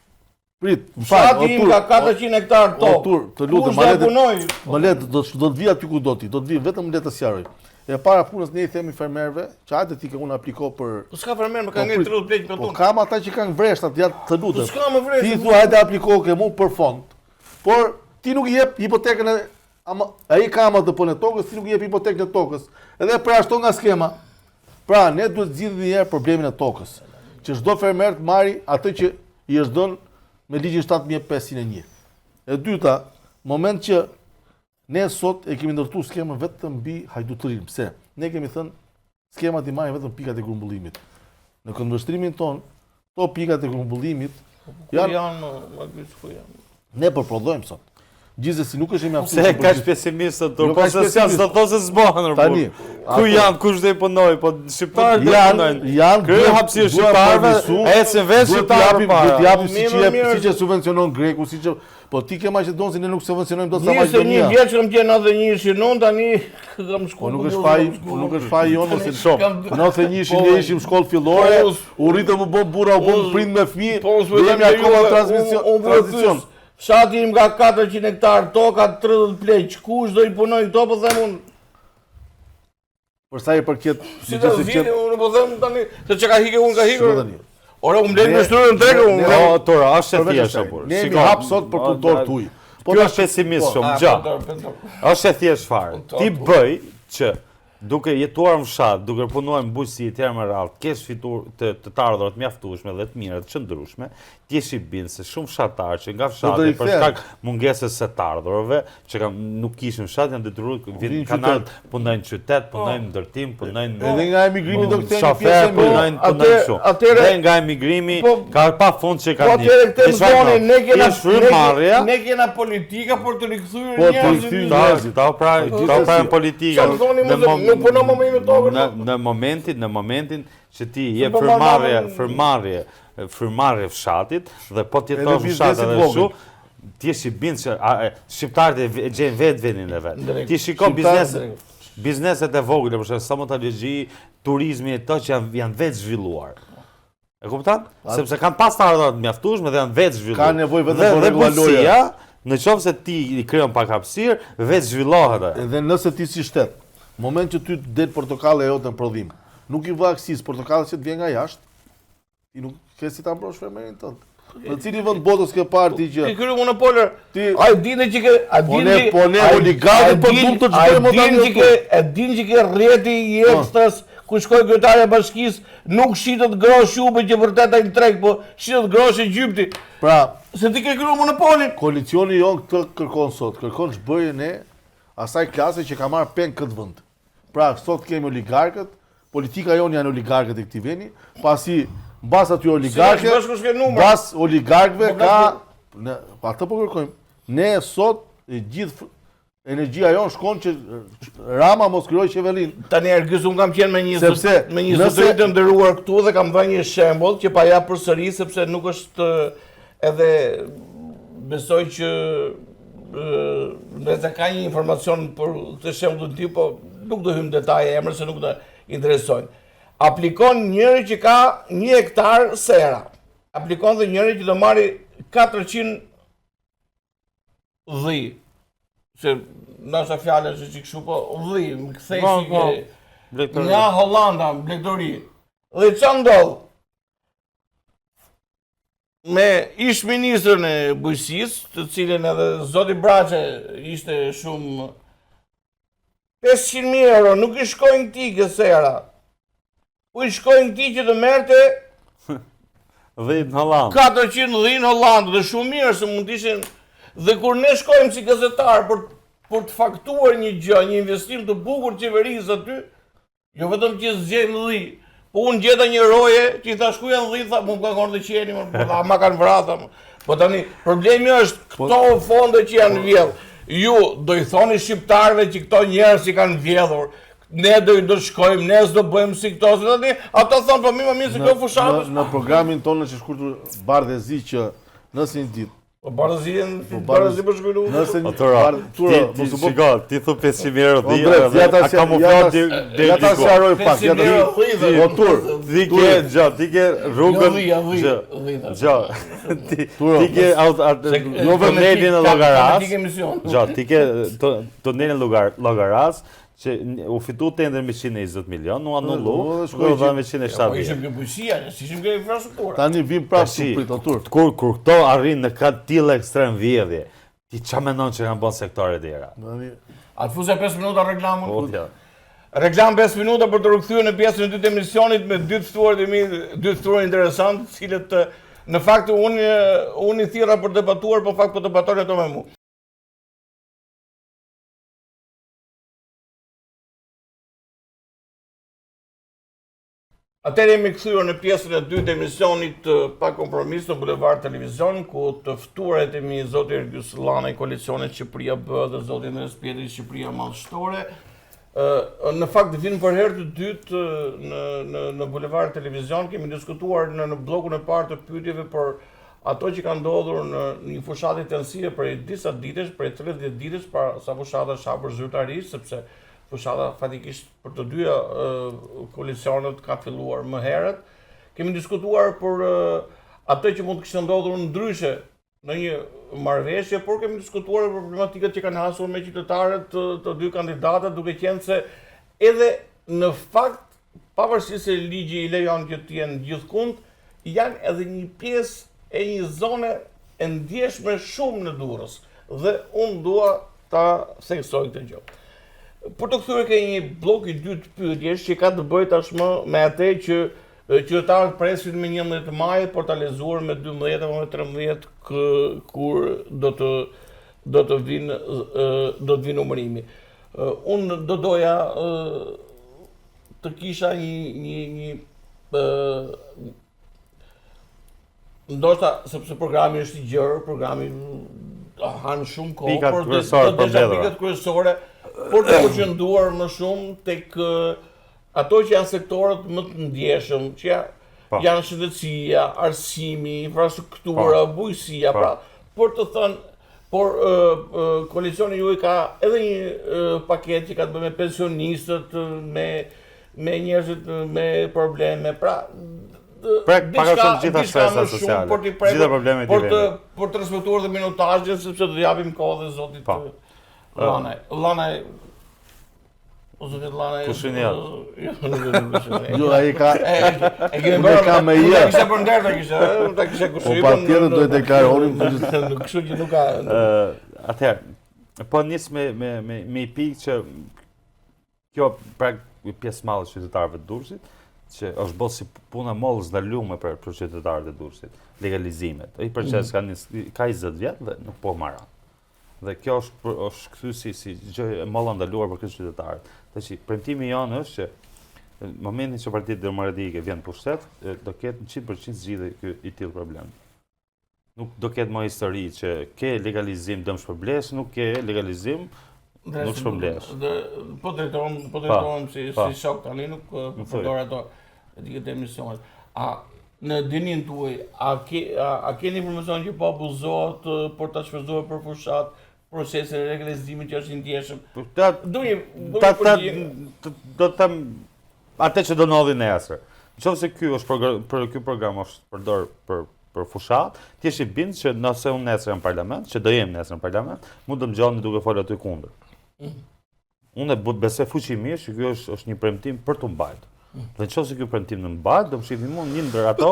Prit, më fal, o tur. ka 400 hektar tokë. O tur, të lutem, më le. Më le, do do të vi aty ku do ti, do të vi vetëm le të sqaroj. E para punës ne i themi fermerëve që hajde ti ke unë apliko për Po s'ka fermer, më ka po, ngel 30 pleq në Po kam ata që kanë vreshtat, ja të lutem. Po s'ka më vresht. Ti thua hajde apliko ke mu për fond. Por ti nuk i jep hipotekën e ama ai ka AMDP-në e tokës, ti nuk i jep hipotekën e tokës. Edhe përjashton nga skema. Pra, ne duhet të zgjidhim një herë problemin e tokës, që çdo fermer të marri atë që i është dhënë me ligjin 7501. E dyta, moment që ne sot e kemi ndërtuar skemën vetëm mbi hajdutërinë. Pse? Ne kemi thënë skemat i marrin vetëm pikat e grumbullimit. Në këndvështrimin tonë, këto pikat e grumbullimit po, janë janë, ku janë? Ne po prodhojmë sot. Gjithsesi nuk është i Pse mjaftueshëm. kaq pesimist sot tur? Jo, Po kaq se s'janë, pesimist. s'do thotë se s'bohen rrugë. Tani, Ku ato- janë, kush do i punoj, po shqiptarët do i Janë, punojnë. janë, Kryej duhet- hapësirë duhet shqiptarëve, përmirësu, ecin vetë duhet t'i shqiptarët japim- përpara. Duhet t'i japim Mirë, siç i jep, mirë. siç e subvencionon greku, siç e po ti ke Maqedon si ne nuk subvencionojmë dot sa 21 Maqedonia. vjeç kam qenë 91-shin unë tani kam shkuar. Po nuk është faj, po nuk është faj jonë ose Shumë. 91-shin Po, ne ishim shkollë fillore, po, u rritëm u bëm burra, u bëm po, prind me fëmijë, Po unë s'po dhe them jemi akoma juve, në transmision, unë- unë po e tranzicion. pyes, Fshati im ka 400 hektar toka, 30 pleq. Kush do i punoj këto, po them unë. Për sa i përket Si do gjithsesi vini, unë po them tani, se çka ka hike unë ka Shiko hikur. tani. Ore, unë blej me shtryrën treg unë. Ne- Po, Tura, është e Përveç thjeshtë asaj, burr. Ne jemi Shiko, hap sot për punëtor tuaj. Po Ky tash- është pesimist po, shumë, Ah, gjë. punëtor, punëtor. Është e thjeshtë fare. Punëtor, Ti po. bëj që duke jetuar në fshat, duke punuar në bujqësi e tjera me radhë, kesh fitur të të të ardhurat mjaftueshme dhe të mira, të qëndrueshme, ti jesh i bind se shumë fshatar që nga Do të fshati për rikthehen. shkak mungesës së të ardhurave, që kanë nuk kishin fshat, janë detyruar vinë vinë në kanë qytet. ardhur, punojnë në qytet, punojnë në ndërtim, punojnë në Edhe nga emigrimi do kthehemi Shofer, pjesë e mirë. punojnë, punojnë Atë- shumë. atëre- Dhe nga emigrimi Po- ka pa fund që Po kanë atëherë këtë më thoni, ne kena frymëmarrja. ne, ne kena politika për të rikthyer Po, të njerëzit. rikthyer Ta, njerëzit. ta pra, ta gjithsesi. pra në politika. Sa më thoni, Në mos e- mom- nuk punon më me me tokën, Në, mo. në momentin, në momentin që ti je po frymëmarrje, marrë- frymëmarrje, frymëmarrje fshatit dhe po të Edhe jetosh në fshat biznesit edhe vogël. kështu, ti je i bind që a, e, shqiptarët e, e gjejnë vetë vendin e vet. Drejt. Ti shiko Shqiptarët- bizneset, bizneset e vogla, për shembull, stomatologji, turizmi e to që janë janë vetë zhvilluar. E kupton? Sepse kanë pas të ardhurat të mjaftueshme dhe janë vetë zhvilluar. Kanë nevojë vetëm Dhe- për dhe rregulla loje. bujqësia, Në qoftë se ti i krijon pak hapësirë, vetë zhvillohet ajo. Edhe nëse ti si shtet, në moment që ty të del portokalle jote në prodhim, nuk i vë aksis portokallet që të vjen nga jashtë, ti nuk ke si ta mbrosh fermerin tënd. Në cilin vend botës ke parë ti që Ti kryu monopoler. Ti- Ai dini që ke, a Po dini ne- po ne oligarkët po duam të çbëjmë A dini tani që ke, e dini që ke rrjeti i ekstras ku shkoi kryetari i bashkisë, nuk shitet grosh shupë që vërtet ai në treg, po shitet grosh Egjipti. pra Se ti ke kryer monopolin. koalicioni jon këtë kërkon sot, kërkon zhbërjen e asaj klase që ka marrë peng këtë vend. Pra sot kemi oligarkët, politika jonë janë oligarkët e këtij vendi, pasi mbas aty oligarkë, Si është bashkë shke numra. mbas oligarkëve Po, ka ne po atë po kërkojmë. Ne sot e gjithë energjia jonë shkon që Rama mos krijojë qeverinë. Tani Ergys unë kam qenë me një Sepse, me një nëse- zotëri të nderuar këtu dhe kam dhënë një shembull që pa jap përsëri sepse nuk është edhe besoj që ë, nëse ka një informacion për këtë shembull të tij, po nuk do hym në detaje emër se nuk do interesojnë. Aplikon njëri që ka një hektar sera. Aplikon dhe njëri që do marri 400 dhi. Se ndoshta fjala është çik kështu, po dhi, më kthej Po, si po. ke- Blegtori. Nga Hollanda, Blegtori. Dhe ça ndodh? Me ish ministrën e bujqësisë, të cilën edhe zoti Braçe ishte shumë 500.000 euro nuk i shkojnë këtij kësera. Po i shkojnë këtij që të merrte Dhe në Hollandë. 400 dhi në Hollandë dhe shumë mirë se mund të ishin dhe kur ne shkojmë si gazetar për për të faktuar një gjë, një investim të bukur të qeverisë aty, jo vetëm që zgjejmë dhi, po unë gjeta një roje që i thash ku janë dhi, tha, mu më ka ngorë dhe qeni, më, po, tha, ma kanë vrarë, tha, më. Po tani problemi është këto fonde që janë vjedh. Ju do i thoni shqiptarëve që këto njerëz i kanë vjedhur, ne do i do shkojmë, ne s'do bëjmë si këto, se tani ata thonë po mirë, më mirë se kjo fushatë. Në, në programin tonë është shkruar bardh e zi që nëse një ditë Po bardhazi, Po, bardhazi po shkojnë. Nëse Po një Tura, bardh- Tura, ti, ti, mos u bë shiko, ti thu 500 euro O dhi, drejt, edhe ja ta a kamuflon ja di ta deri ja ta diku. sqaroj pak, ja ta 500 euro dhi, dhe- O tur, Ti ke, gjo, ti ke rrugën, Jo, dhi, ja, dhi, gjo, dhi, thash. gjo, ti, Turo, ti ke aut- at- Jo vetëm tunelin e Llogaras, Ti ke emision. gjo, ti ke to- tunelin e Llogar- Llogaras, që u fitu tender me 120 milion, u anullu, Po, dhe u shkoi dha që- me Po 170. ishim ke bujqësia, ne s'ishim ke infrastruktura. Tani vim prapë Tashi, tu prit o tur. Kur kur këto arrin në këtë tillë ekstrem vjedhje, ti qa mendon që kanë bën sektoret tjera? Tani A të fusja 5 minuta reklamën? Po, tja. Reklam 5 minuta për të rikthyer në pjesën e dytë të emisionit me dy të ftuarit e mi, dy të ftuar interesant, të cilët në fakt unë unë i thirra për debatuar, po në fakt po debatojnë ato me mua. Atëherë jemi kthyer në pjesën e dytë të emisionit Pa Kompromis në Bulevard Televizion, ku të ftuarit e mi zoti Ergys Llanaj, koalicionit Shqipëria Bëhet dhe zoti Ndres Pjetri Shqipëria Madhështore. Në fakt vijnë për herë të dytë në në në Bulevard Televizion, kemi diskutuar në në bllokun e parë të pyetjeve për ato që kanë ndodhur në një fushatë intensive prej disa ditësh, prej 30 ditësh para sa fushata është hapur zyrtarisht, sepse fushata faktikisht për të dyja koalicionet ka filluar më herët. Kemi diskutuar për atë që mund të kishte ndodhur ndryshe në një marrëveshje, por kemi diskutuar për problematikat që kanë hasur me qytetarët të, të dy kandidatët, duke qenë se edhe në fakt, pavarësisht se ligji i lejon që të jenë gjithkund, janë edhe një pjesë e një zone e ndjeshme shumë në Durrës dhe unë dua ta theksoj këtë gjë. Për t'u kthyer ke një bllok i dytë pyetjesh që ka të bëjë tashmë me atë që qytetarët presin me 11 maj për ta lexuar me 12 apo me 13 kë, kur do të do të vinë do të vinë numërimi. Unë do doja të kisha një një një ndoshta sepse programi është i gjerë, programi han shumë kohë, pikat por kryesore do të pikat kryesore, por të përqendruar më shumë tek ato që janë sektorët më të ndjeshëm, që janë po. janë shëndetësia, arsimi, infrastruktura, po. bujqësia, po. pra, por të thënë Por koalicioni juaj ka edhe një paketë që ka të bëjë me pensionistët, me me njerëzit me probleme, pra prek pak a shumë gjitha shtresat sociale. Për të gjitha problemet për të për të respektuar dhe minutazhin sepse do të japim kohë dhe zotit po. Llanaj. Llanaj O zotit Llanaj. Kush jeni atë? Jo, nuk e di kush jeni. Jo, ai ka e kemi bërë ka me je. Ta kisha për nder ta kisha, ta kisha kush. Po patjetër do të deklaronim nuk kështu që nuk ka. Ë, atëherë, po nis me me me me një pikë që kjo prek një pjesë të madhe qytetarëve të Durrësit, që është bërë si puna mollës ndalume për për qytetarët e Durrësit, legalizimet. Ai proces mm. ka nis, ka 20 vjet dhe nuk po mbaron. Dhe kjo është është kthy si si gjë e molla ndaluar për këtë qytetarët. Tash premtimi jonë është që në momentin që Partia Demokratike vjen në pushtet, do ketë 100% zgjidhje ky i tillë problem. Nuk do ketë më histori që ke legalizim dëmshpërblesh, nuk ke legalizim nuk shpërblesh. Po drejtohem, po drejtohem si si shok tani nuk po përdor ato etiketën e emisionit. A në dijeninë tuaj, a, ke, a, a keni informacion që po abuzohet për ta shfrytëzuar për fushatë procesin e legalizimit që është i ndjeshëm? Po, ta, do një ta, ta, do të them atë që do ndodhi nesër. Në qoftë se ky është program, për ky program është përdor për për fushatë, ti je i bindur që nëse unë nesër jam në parlament, që do jem nesër në parlament, mund të më gjeni duke folur aty kundër. Mm. Unë e besoj fuqimisht që ky është është një premtim për t'u mbajtur. Dhe në qoftë se ky premtim nuk mbahet, do më shihni mua një ndër ato,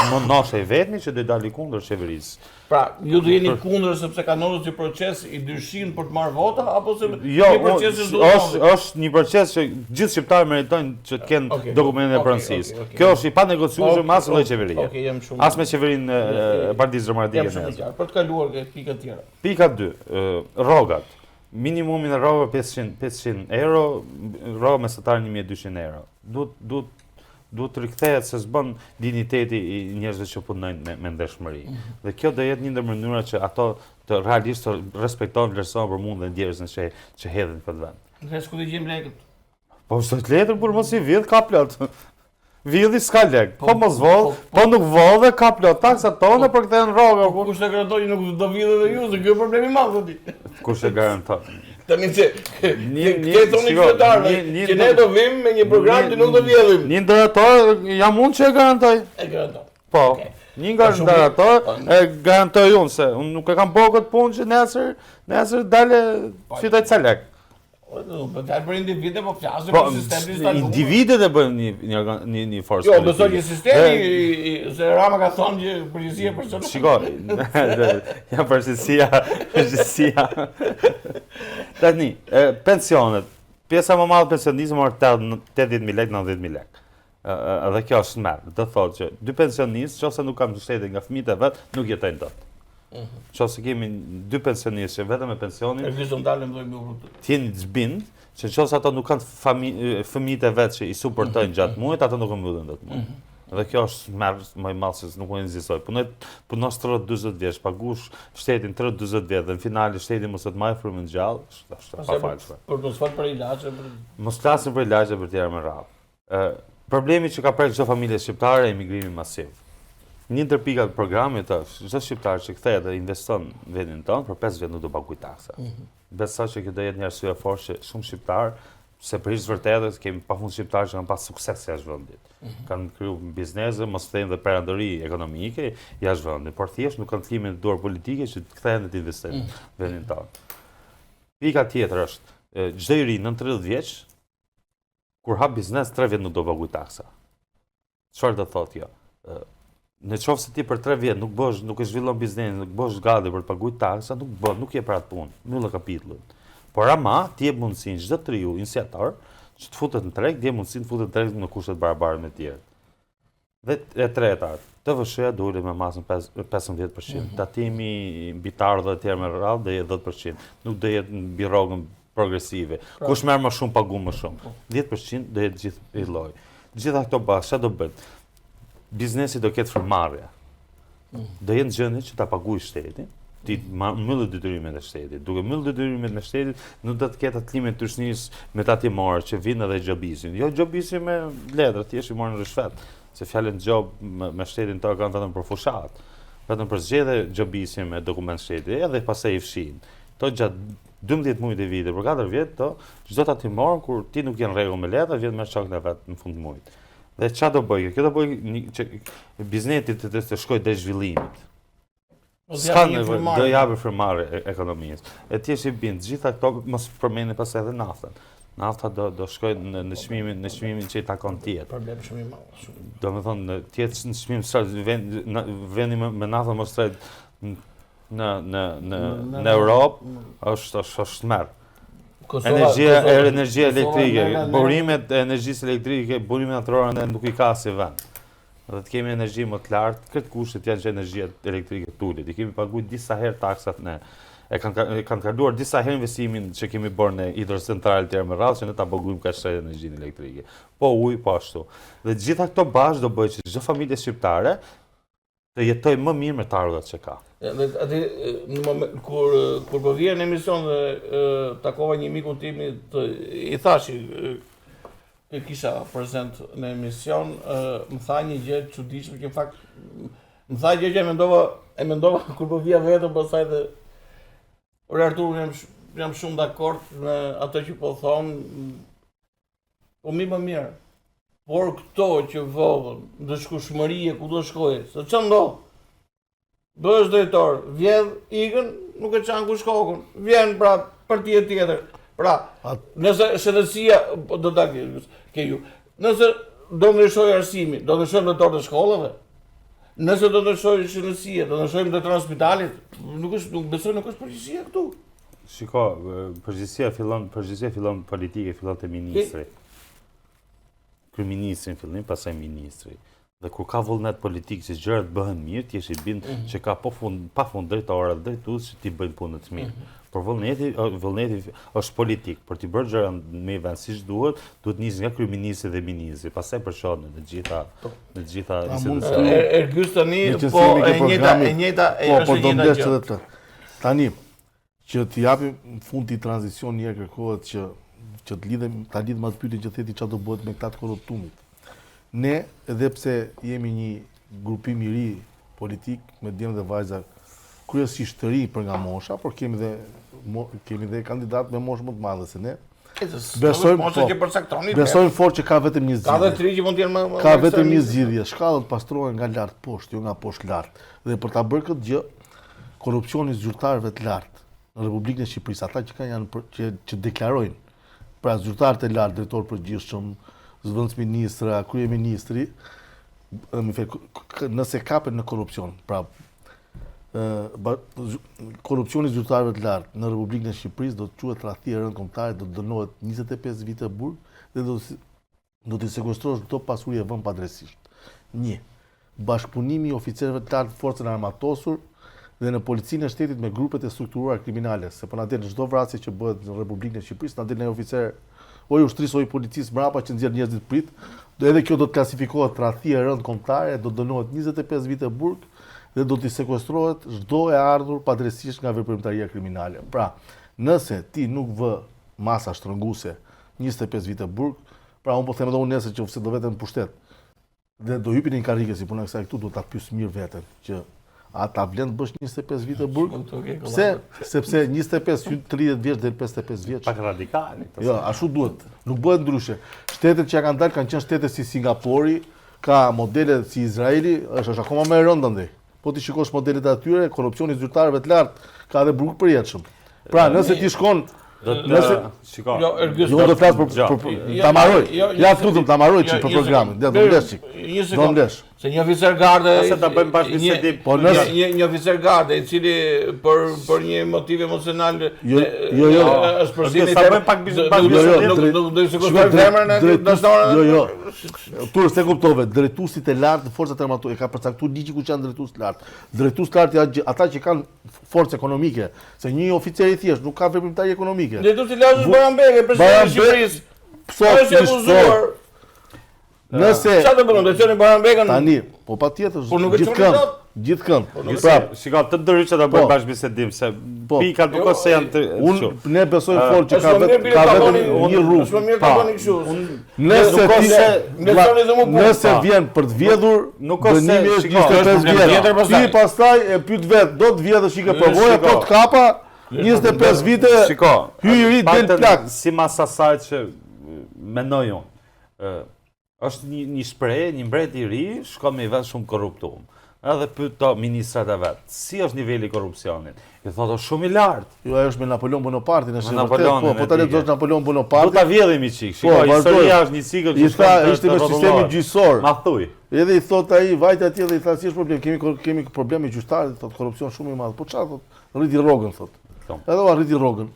më ndoshta i vetmi që do i dali kundër qeverisë. Pra, ju do jeni kundër sepse ka ndodhur si proces i dyshimtë për të marrë vota apo se jo, një proces që është është një proces që gjithë shqiptarët meritojnë që të kenë okay, dokumentin e pronësisë. Okay, okay, Kjo është i panegociueshëm me asnjë lloj qeverie. Okej, jam shumë. As me qeverinë e Partisë Demokratike. Jam shumë i qartë. Për të kaluar ke pikat tjera. Pika 2, rrogat. Minimumin e rrogave 500 500 euro, rroga mesatare 1200 euro. Duhet duhet duhet të rikthehet se s'bën dinjiteti i njerëzve që punojnë me, me ndershmëri. Mm -hmm. Dhe kjo do jetë një ndër mënyrat që ato të realisht të respektohen, vlerësohen për mundin dhe djersën që që hedhin në këtë vend. Dhe ku do gjejmë lekët? Po s'është letër, por mos i vidh ka plot. Vidhi s'ka lek. Po, po mos vodh, po, po, po nuk vodhe ka plot. Taksat tona po, përkthehen rroga. Po, kush e garanton që nuk do vidhe dhe ju, se ky është problemi i madh aty. Kush e garanton? Tani se një një thoni qytetarëve që ne do vim me një program që nuk do vjedhim. Një ndër ato jam unë që e garantoj. E garanton. Po. Një nga ndër ato e garantoj unë se unë nuk e kam bërë këtë punë që nesër, nesër dale fitoj ca lek. Po, po flas për individë, po flasim po, për sistemin instaluar. Individët e bëjnë një një një një forcë. Jo, besoj që sistemi se Rama ka thënë që përgjegjësia personale. Shiko, ja përgjegjësia, përgjegjësia. Tani, pensionet. Pjesa më e madhe pensionistëve marrin 80000 lekë, 90000 lekë. Edhe kjo është tmerr. Do thotë që dy pensionistë, nëse nuk kanë mbështetje nga fëmijët e vet, nuk jetojnë dot. Mm -hmm. Nëse kemi dy pensionistë që vetëm me pensionin, e vizon dalën do të jeni të bind Që në qoftë se ato nuk kanë fëmijët e vet që i suportojnë gjatë mhm. muajit, ato nuk e mbyllin dot muajin. Mhm. Dhe kjo është tmerr më i madh se nuk mund të ekzistojë. Punoj punosh 30 40 vjet, pagush shtetin 30 40 vjet dhe në finale shteti mos të mbajë frymën gjallë, është është e pafalshme. Për mos fol për ilaçe, për mos flasim për ilaçe për tjera me radhë. Ë problemi që ka prek çdo familje shqiptare emigrimi masiv. Një ndër pikat e programit është çdo shqiptar që kthehet dhe investon në vendin tonë për 5 vjet nuk do paguajë taksa. Mm -hmm. Besoj që kjo do jetë një arsye e fortë që shumë shqiptarë, se për hir të vërtetës kemi pafund shqiptarë që kanë pas sukses jashtë vendit. Mm -hmm. Kanë kriju biznese, mos themi dhe perandori ekonomike jashtë vendit, por thjesht nuk kanë klimën e duhur politike që të kthehen dhe të investojnë mm -hmm. vendin tonë. Pika tjetër është, çdo i ri nën 30 vjeç kur hap biznes 3 vjet nuk do paguaj taksa. Çfarë do thotë kjo? Në qoftë se ti për 3 vjet nuk bësh, nuk e zhvillon biznesin, nuk bësh gati për të paguar taksa, nuk bën, nuk je për atë punë, mbyllë kapitullin. Por ama ti jep mundësinë çdo të riu iniciator që të futet në treg, të jep mundësinë të futet në treg në kushte të barabarta me të tjerët. Dhe e treta, TVSH-ja do ulet me masën 15%, mm -hmm. tatimi mbi të ardhurat e tjera me radhë do jetë 10%, nuk do jetë mbi rrogën progresive. Pra. Kush merr më shumë paguan më shumë. 10% do jetë gjithë i lloj. Gjitha këto bashkë, çfarë do bëjnë? Biznesi do ketë frymëmarrje. Mm. Do jetë në gjendje që ta paguajë shtetin, t'i mbyllë detyrimet e shtetit. Duke mbyllë detyrimet me shtetit, nuk do të ketë atë klimë të trysnisë me tatimorë që vinë edhe gjobisin. Jo gjobisin me letër, thjesht i marrin ryshfet. Se fjalën gjobë me, me shtetin to kanë vetëm për fushatë. Vetëm për zgjedhje gjobisin me dokument shteti, edhe pastaj i fshin. To gjatë 12 muajt e vitit, për 4 vjet, to, çdo tatimor kur ti nuk je në rregull me letra, vjen merr çokën e vet në fund të muajit. Dhe çfarë do bëj? Kjo do bëj një, që biznesi të, të, të shkojë drejt zhvillimit. S'ka nevojë, do japë frymëmarrje e, ekonomisë. E ti i bin, të gjitha këto mos përmendim pastaj edhe naftën. Nafta do do shkojë në në çmimin në çmimin që i takon të jetë. Problem shumë i madh, shumë. Domethënë të jetë në çmim sa vend vendi me, me naftën më shtrenjtë në në në në Europë është është është tmerr. Energjia e energjia elektrike, burimet e energjisë elektrike, burimet natyrore ne nuk i ka si vend. Dhe të kemi energji më të lartë, këtë kushtet janë që energjia elektrike të ulet. I kemi paguar disa herë taksat ne. E kanë e kanë kaluar disa herë investimin që kemi bërë në hidrocentral të tjera me radhë që ne ta paguajmë kaq shtrenjtë energjinë elektrike. Po ujë, po ashtu. Dhe të gjitha këto bashkë do bëjë që çdo familje shqiptare të jetojë më mirë me të ardhurat që ka. Dhe aty në moment kur kur po vija në emision dhe e, takova një mikun tim të, i thashë që kisha prezent në emision, e, më tha një gjë të çuditshme që në fakt më tha gjë që e mendova e mendova kur po vija vetëm pastaj dhe Ore Artur, jam jam shumë dakord me ato që po thon. Po mi më mirë. Por këto që vodhën, ndëshkueshmëria ku do shkojë? Se ça ndodh? Bëhesh drejtor, vjedh, ikën, nuk e çan kush kokën. Vjen pra partia tjetër. Pra, nëse shëndetësia po, do ta ke ju. Nëse do ndryshojë arsimi, do ndryshojmë drejtorët e shkollave. Nëse do ndryshojë shëndetësia, do ndryshojmë drejtorët e spitalit, nuk është nuk besoj nuk është përgjegjësia këtu. Shiko, përgjegjësia fillon, përgjegjësia fillon politike, fillon te ministri. Kryeministri në fillim, pastaj ministri. Dhe kur ka vullnet politik që gjërat bëhen mirë, ti je i bindur mm -hmm. që ka po fund, pa fund drejtorë dhe drejtues që t'i bëjnë punët mirë. Mm -hmm. Por vullneti, vullneti është politik. Për t'i bërë gjërat në vend siç duhet, duhet nisë nga kryeministri dhe ministri, pastaj përçohet në të gjitha po. në të gjitha institucionet. Ergys tani po e njëjta e njëjta e po, po, është e njëjta gjë. Tani, Që t'i japim fund këtij tranzicioni një herë kërkohet që që të lidhem, ta lidhem atë pyetjen që the ti çfarë do bëhet me këta të korruptumit. Ne, edhe pse jemi një grupim i ri politik me djem dhe vajza kryesisht të rinj për nga mosha, por kemi dhe kemi dhe kandidatë me moshë më të madhe se ne. Besojmë po, që përcaktoni. Besojmë fort që ka vetëm një zgjidhje. Ka dhe të rinj që mund të jenë më Ka vetëm një zgjidhje. Shkallët pastrohen nga lart poshtë, jo nga poshtë lart. Dhe për ta bërë këtë gjë, korrupsioni i zyrtarëve të lartë në Republikën e Shqipërisë, ata që kanë janë për, që që deklarojnë, pra zyrtarët e lartë, drejtorë të përgjithshëm, zëvendësministra, kryeministri, më fal, nëse kapen në korrupsion, pra ë korrupsioni i zyrtarëve të lartë në Republikën e Shqipërisë do të quhet tradhti e rëndë kombëtare, do të dënohet 25 vite burg dhe do të do t'i sekuestrosh çdo pasuri e vënë padrejtësisht. Një, bashkëpunimi i oficerëve të lartë në forcën e armatosur dhe në policinë e shtetit me grupet e strukturuara kriminale, se po na del në çdo vrasje që bëhet në Republikën e Shqipërisë, na del një oficer. o i ushtrisë o i policisë mbrapa që nxjerr njerëzit pritë, do edhe kjo do të klasifikohet tradhti e rëndë kombëtare, do të dënohet 25 vite burg dhe do t'i sekuestrohet çdo e ardhur padrejtësisht nga veprimtaria kriminale. Pra, nëse ti nuk vë masa shtrënguese 25 vite burg, pra unë po them edhe unë nesër që nëse do vete në pushtet dhe do hypi në një karrige si puna e kësaj këtu, do ta pyes mirë veten që a ta vlen të bësh 25 vite burg? Pse? Sepse 25 hyn 30 vjeç deri 55 vjeç. Pak radikale. Jo, ashtu duhet. Nuk bëhet ndryshe. Shtetet që ja kanë dalë kanë qenë shtete si Singapori, ka modele si Izraeli, është është akoma më e rëndë andej. Po ti shikosh modelet e atyre, korrupsioni i zyrtarëve të lartë ka edhe burg përjetshëm. Pra, nëse ti shkon Do të nëse shiko. Jo, Ergys, Jo, do flas për, për, për Jo, ta mbaroj. jo, një Ja, sekond. lutem ta mbaroj Jo, çik për një programin. sekond. Ja, do mblesh çik. Një Do sekond. mblesh. Se një oficer garde Ose ta bëjmë bashkë një- bisedim. Po, nëse- një një oficer garde i cili për për një motiv emocional Jo, jo, jo. është përzimi Sa bëjmë pak bis- bashkë Jo, jo, bisedim? nuk drejt- nuk do të Shiko, sekuestroj drejt- femrën e drejtues- dashnoren. Jo, jo. Tur se kuptove, drejtuesit e lartë në forcat armatore e ka përcaktuar ligji ku janë drejtues të lartë. Drejtues të lartë janë ata që kanë forcë ekonomike, se një oficer i thjeshtë nuk ka veprimtari ekonomike. Drejtuesi i lartë është Baran Bege, presidenti i Baran Be- Shqipërisë. Sot Është i ishte abuzuar. Nëse Çfarë do bëjmë? Do të çoni Baran Begën? tani, po patjetër, Po nuk e çoni gjithkënd, dot. gjithkënd. nuk e Pra, Shiko, të ndërhyqe ta bëjmë Po. bashkë bisedim se Po. pikat nuk Jo, ose janë të unë kështu. ne besojmë fort që Është ka më mirë vetëm bile ka ta vetëm bëni- një rrugë. Është më mirë ta Pa. bëni kështu. Nëse Nuk ti ose- Ne thoni dhe mu punë. Nëse Pa. vjen për të vjedhur, Nuk ose- dënimi është shiko, 25 është problem vjet. tjetër pastaj. Ti pastaj e pyet vet, do të vjedhësh i ke përvoja, shiko. po të kapa 25 vite. Shiko, Hy i ri del paktën plak. Si mas asaj që e, mendoj unë. ë, është një një shprehje, një mbret i ri shkon me i vend shumë korruptuar. Edhe pyet to ministrat e vet, si është niveli i korrupsionit? I thotë është shumë i lartë. Jo, ajo është me Napoleon Bonaparte, është Me e vërtet, po, Napoleonin po ta e di, lexosh Napoleon Do Bonaparte, ta vjedhim i çik. Shiko, Po, vazhdoj. historia është një cikël I që shkon tha, të- ishte të me sistemin rrotullohet. gjyqësor. Ma thuj. Edhe i thot ai, vajti atje dhe i tha si është problem, kemi kemi problem me gjyqtarët, thot korrupsion shumë i madh. Po çfarë thot? Rriti rrogën thot. Po. Edhe ua rriti rrogën.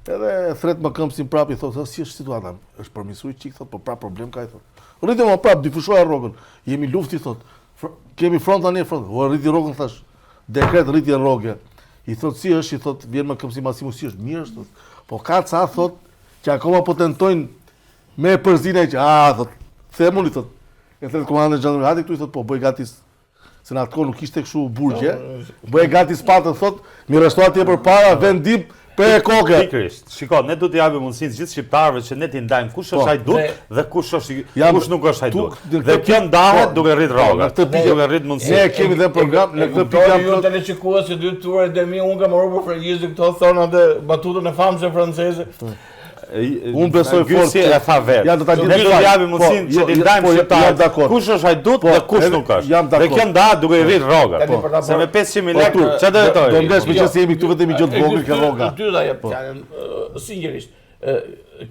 Edhe thret më këmbësin prap i thot, "Ë, si është situata? Është përmirësuar çik thot, po prap problem ka i thot. Rriti më prap, difushoja rrogën. Jemi lufti thot. Fr kemi front tani front. O rriti rrogën thash. Dekret rritje rroge. I thot si është, i thot vjen më këmbësi Masimu si është, mirë është thot. Po ka ca thot që akoma po tentojnë me e përzine që a thot, themuni thot. E thret komandën e xhandarmërisë, hajde këtu i thot, po bëj gati se në atë kohë nuk ishte kështu burgje. Bëj gati spatën thot, mi rreshto atje përpara, vendim për e koke. Pikërisht. Shiko, ne duhet t'i japim mundësinë gjithë shqiptarëve që ne t'i ndajmë kush është Po. hajdut Dhe- dhe kush është i- Jam- kush nuk është hajdut. tu- në Dhe këtë kjo pikë- ndahet po, duke rrit po, rrogën, në këtë pikë- duke rrit mundësinë. Ne kemi dhe program, në këtë pikë jam ju plot. teleshikues që dy turet e mi, unë kam marrë për frëngjisht këto thonë atë batutën e famshme franceze. Unë besoj fort Gysi që- e tha vetë. Ja, do ta Ne lidh do fal. t'i japim Po, mundësinë jo, që t'i jo, ndajmë po, jam shqiptarët. dakord. Kush është hajdut Po, dhe kush edhe- nuk është. jam Dhe dakord. kjo ndahet duke i rrit rrogën. Tani për ta Se me bërë- 500.000 Po, lekë tur, çfarë do jetoj? Do mblesh me Jo. që se jemi këtu vetëm i gjë të vogël ke rroga. Dy ta jap fjalën, ë, sinqerisht. ë,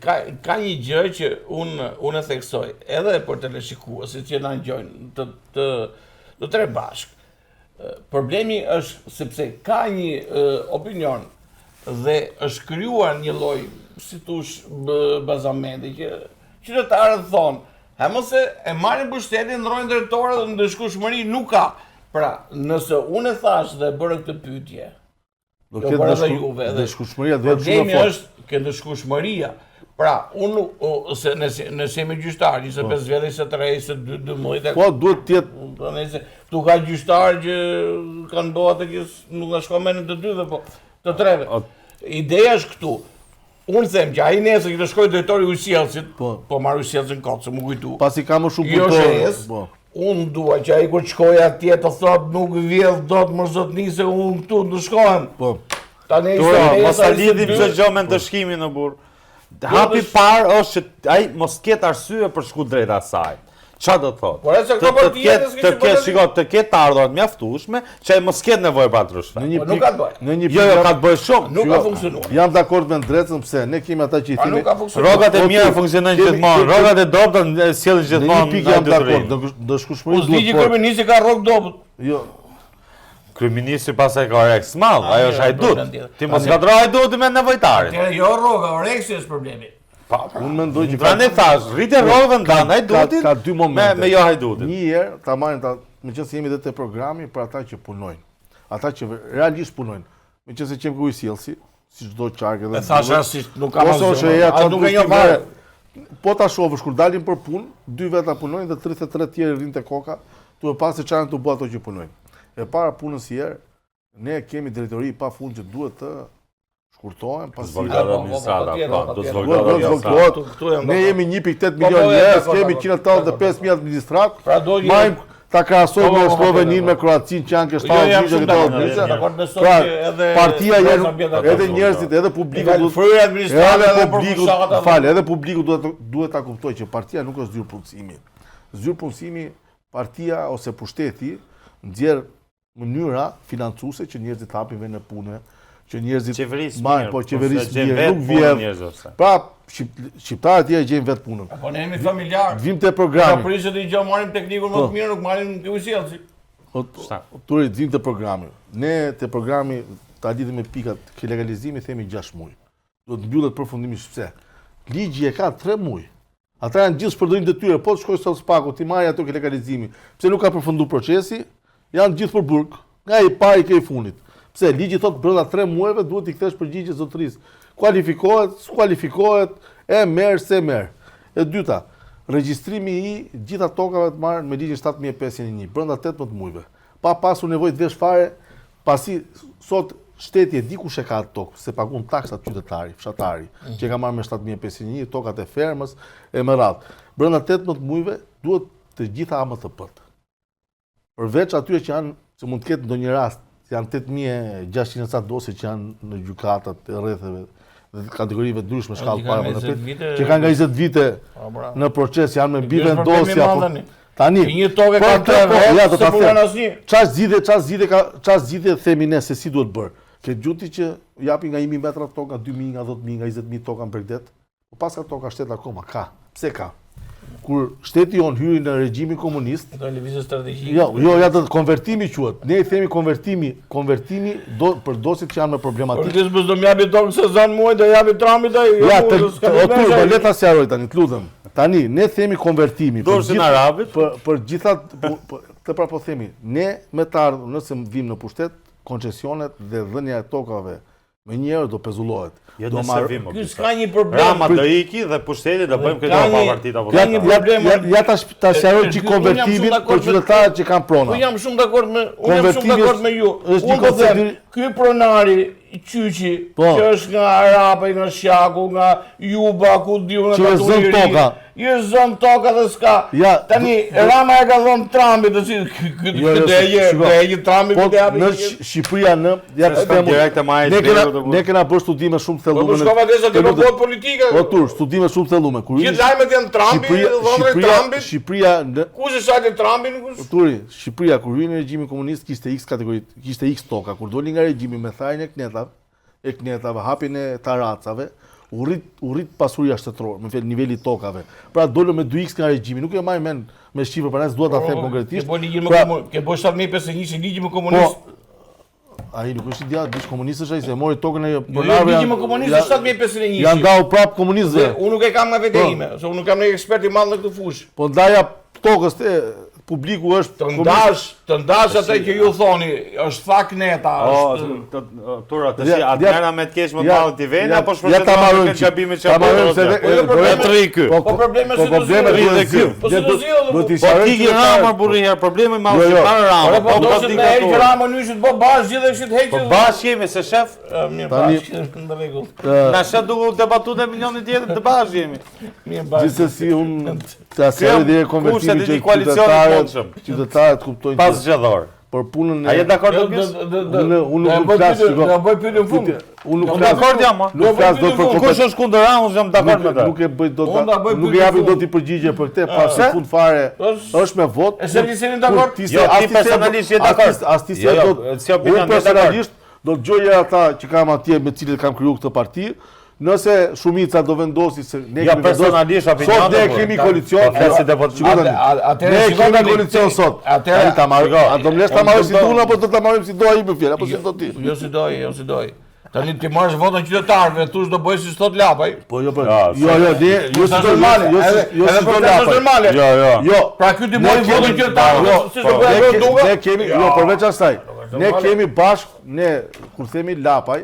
Ka ka një gjë që unë unë e theksoj edhe për teleshikuesit që na ngjojnë të të të tre bashk. Ë, Problemi është sepse ka një ë, opinion dhe është krijuar një lloj, si thosh, b- bazamenti që qytetarët thonë, ha mos e e marrin pushtetin, ndrojnë drejtorët dhe ndëshkueshmëri nuk ka. Pra, nëse unë e thash dhe bëra këtë pyetje, Do Jo, ketë por edhe ndëshku- juve, edhe- ndëshkueshmëria do jetë shumë Problemi e fortë. është ke ndëshkueshmëria. Pra, unë nuk- o, se nëse nëse jemi gjyqtar, 25 vjet, 23, 22, 12, Po duhet të jetë po nëse këtu ka gjyqtar që kanë bërë atë që s- nuk na shkon mendën të dyve, po të treve. O- Ideja është këtu. Unë them që ai nesër që të shkojë drejtori i ujësjellësit, Po. po marr ujësjellësin kot se më kujtu. pasi ka më shumë Jo punëtorë. shes, Po. unë dua që ai kur të shkojë atje të thotë nuk vjedh dot më zotni se unë këtu ndëshkohem. Po. Tani Tura, ishte mos ta nesër, lidhim ishte çdo dy. gjë me ndëshkimin në burr. Hapi është- parë është që ai mos ketë arsye për shku drejt asaj. Çfarë do të thotë? Por e se këto Të- të partia ketë- s'ke të që ketë, po shiko, të ketë të ardhurat mjaftueshme, që ai mos ketë nevojë për atë Në një Po, nuk pikë, ka të bëjë. në një Jo, jo, pikë ka të bëjë shumë. Nuk ka funksionuar. Jam dakord me Ndrecën pse ne kemi ata që i Pa themi nuk ka funksionuar. Rrogat e Po, mira tu, funksionojnë kemi- gjithmonë, kemi- rrogat e dobta e sjellin Në një gjithmonë pikë jam dakord, hajdutërinë. ndëshkueshmëri U s'di që por- kryeministri ka rrok dobët. Jo, Kryeministri pastaj ka oreks madh, ajo është mirë, hajdut. problem tjetër. Ti mos ngatro hajdutin me nevojtarin. Atëherë jo rroga, oreksi është problemi. Pa, pra. unë mendoj që Prandaj thash, rritje rrogën ndan hajdutin. Ka, ka dy momente. Me, me jo hajdutin. Një herë ta marrim ta, meqense jemi edhe te programi për ata që punojnë. Ata që realisht punojnë. Meqense qemë ku i sjellsi, si çdo qark edhe. E thash rastisht, nuk kam Ose asgjë. OSHA-ja A çfarë nuk e njoh fare. Po ta shohësh kur dalin për punë, dy veta punojnë dhe 33 tjerë rrinë te koka, tu e pa se çfarë janë tu bë ato që punojnë. E para punës si herë, ne kemi drejtori pa fund që duhet të shkurtohen pasi Zvogëlohet Po, po, po, administrata, patjetër, po, do patjetër. zvogëlohet Duhet administrata. zvogëlohet. Këtu- këtu jam Ne dakord. jemi 1.8 Po, milion po, njerëz, dakord, kemi dakord, 185 mijë administrat. Pra do një- Marrim ta krahasojmë Po, po, me po, Sloveninë, po, me Kroacinë që janë ke Jo, 70 jam mijë, shumë ke dakord, 80 mijë. dakord me sot Pra, që edhe partia Rosa janë bie dakord. edhe njerëzit, edhe publiku Edhe duhet fryrja administrate edhe edhe për publiku, fushata. fal, edhe publiku duhet duhet ta kuptojë që partia nuk është zyrë punësimi. Zyrë punësimi partia ose pushteti nxjerr mënyra financuese që njerëzit hapin vende pune, që njerëzit Qeverisë marrin, mirë, po qeverisë ose gjen mirë, vetë nuk punën vjedh. njerëzve, ose. Pra, shqip- shqiptarët tjerë gjejnë vetë punën. Po ne jemi familjar. Vim te Ka programi. prishët i gjë marrim teknikun më Po. të mirë, nuk marrim të ujësjellësi. Po, Turi, vim te programi. Ne te programi ta lidhim me pikat ke legalizimi themi 6 muaj. Do të mbyllet përfundimisht pse? Ligji e ka 3 muaj. Ata janë gjithë shpërdorim detyre, po të shkoj sot spaku, ti marri ato ke legalizimi. Pse nuk ka përfunduar procesi? Janë gjithë për burg, nga i pari ke i fundit. Pse ligji thot brenda 3 muajve duhet t'i kthesh përgjigje zotërisë. Kualifikohet, s'kualifikohet, e merr, se merr. E dyta, regjistrimi i gjitha tokave të marrë me ligjin 7501 brenda 18 muajve, pa pasur nevojë të vesh fare, pasi sot shteti e di kush e ka atë tokë, se paguan taksat qytetari, fshatari, që e ka marrë me 7501, tokat e fermës e me radhë. Brenda 18 muajve duhet të gjitha AMTP-t. Përveç atyre që janë, se mund të ketë ndonjë rast, që janë 8600 e ca dosje që janë në gjykatat e rretheve dhe kategorive të ndryshme shkallë që kanë para apo 20 në vite- që kanë nga 20 vite Po, bra. në proces janë me Ky mbi është problemi i vendosje madh apo tani. tani Që një tokë po, ka po, tre po, vetë, ja, do s'e ta punon them. asnjë. Qa zgjidhje, qa zgjidhje ka, qa zgjidhje themi ne se si duhet bërë? Ke gjuti që japin nga 1000 metra tokë, nga 2000, nga 10000, nga 20000 toka në bregdet? Po pas ka toka shtet akoma, ka. Pse ka? Kur shteti jon hyri në regjimin komunist, Ato lëvizje strategjike. Jo, jo, ja të konvertimi quhet. Ne i themi konvertimi, konvertimi do për dosjet që janë me Por problematikë. ti s'mos do m'japi tokë se zan muaj, do japi Trumpit ai. Jo, Ja, mu, të, s'ka të, o problem tur, se po ai. le ta sqaroj tani, të lutem. Tani ne themi konvertimi për Dorësin gjithë- arabit. për për gjitha po, po, të pra po themi, ne me të ardhur nëse vim në pushtet, koncesionet dhe dhënia e tokave me njerëz do pezullohet. Jo do nëse marr- vim. o Ky bisa. s'ka një problem. Rama do iki dhe pushteti do bëjmë Ka këtë pa një- partit apo ka një ta. Ja, problem, ja, ja ta sh- ta sqaroj E, që unë jam shumë konvertimin dakord për me- qytetarët që kanë prona. Unë jam shumë dakord me unë jam shumë Konvertimi dakord është- me ju. është një Unë po them, koncept- ky pronari Qyqi, Po. që është nga Arapi, nga Shaku, nga Juba, ku diu nga Që është Katuni zënë i Ri, toka. I është zënë toka dhe s'ka. Ja, Tani do- Rama e ka dhënë Trumpit, të cilin ky ky Jo, jo, do e se- shiko. do e një Trumpi Po do japi. në Shqi- Shqipëria në ja të shkon them unë, direkt e majit Ne kena deri, do ne kena bërë studime shumë Po thellume. po në- shkova derisa të ti po lutem. bëhet politika. Po tur, studime shumë thellume. Kur Gjithë lajmet janë Trumpi, Shqipëria, dhëndri Shqipëria, Trumpit. Shqipëria në Kush e shati Trumpin, kush? Turi, Shqipëria kur hyri në regjimin komunist kishte X kategori, kishte X toka. Kur doli nga regjimi me thajin e knetave, e knetave, hapjen e taracave, u rrit u rrit pasuria shtetërore, më fal niveli i tokave. Pra dolën me 2x nga regjimi, nuk e marr mend me shifër, prandaj s'dua ta them konkretisht. Ke bërë ligjin me Pra, komun, ke bërë 7501 që ligji me komunist. Po, ai nuk është ideal, dish komunist është ai se mori tokën e Jo, jo, pronarëve. ligji me komunist është 7501. Janë ndau prap komunistëve. Unë nuk e kam nga vetja Po. ime, se unë nuk jam një ekspert i madh në këtë fushë. Po ndaja tokës te publiku është Të komunist. ndash, të ndash atë që ju thoni, është tha kneta, O, është të- të- Tura, të Ja, shi, atë ja- mera me të keq më të ja- madhe ti veni, ja- apo ja ta shpërqendrohen marrojmë me këtë që- gabime që ta marrojmë se po, dhe- Po, jo, do probleme- e të ri ky. Po, Po probleme po si do probleme zgjidhen? duhet Rri dhe ky. zgjidh. Po si do Duhet- zgjidhen, Duhet t'i po? Po sqarojmë ti ke qytetarët. Rama burri herë, problemi madh Jo, jo. shqiptar Rama. Po po Po do të me heq diktaturë. Ramën ju që të bë bash gjithë kështu të heq. Po bash jemi se shef, Mirë Tani- bash, në rregull. na shef duke u debatu me milionin tjetër të bash jemi. Mirë bash. Gjithsesi unë ta sqaroj deri kushtet konvertimin e që një koalicioni të qytetarët mundshëm. qytetarët kuptojnë Pas që zgjedhor. për punën A e je dakord Do do do kës? do do. Unë unë nuk flas, shiko. Do bëj pyetje në fund. Unë nuk Do flas. Dakord jam, a? Nuk flas dot për Kush është kundër Ramës, jam dakord me Nuk, të. nuk e bëj dot. Unë ta bëj Nuk e pyetje japim fund. dot i përgjigje për këtë, pasi Pse? fund fare Po, është me vot. E se ti s'jeni dakord? Kur ti se- Jo, as ti se- personalisht je as ti- dakord. As ti se Jo, jo, dot. si opinion Unë je dakord. personalisht do të gjoj ata që kam atje me cilët kam kriju këtë parti, nëse shumica do vendosi se ne Jo, kemi vendosur- personalisht opinion Sot ne do kemi bëj. koalicion. Po, flas si deputet. Shiko tani, Atë- atëherë Ne shiko kemi tani, koalicion sot. atëherë- Tani ta marr, Shiko, a do më lesh ta unë marroj si kuptoj. duna apo do ta marrim si do ai më fjalë, apo si do ti? Jo si doj, jo si doj. Tani ti marrësh votën qytetarëve, thush do bëj si thot Lapaj. Po jo po. Ja, Jo jo, ne jo si Është do normale, jo si edhe jo edhe si do për këtë është Lapaj. normale. Jo, jo. Jo. Pra ky ti Ne mori kemi- votën qytetarëve, Jo, si po, do bëj ne ajo ke- duga? Ne kemi, jo, përveç asaj. Ne normale. kemi bashk, ne kur themi Lapaj,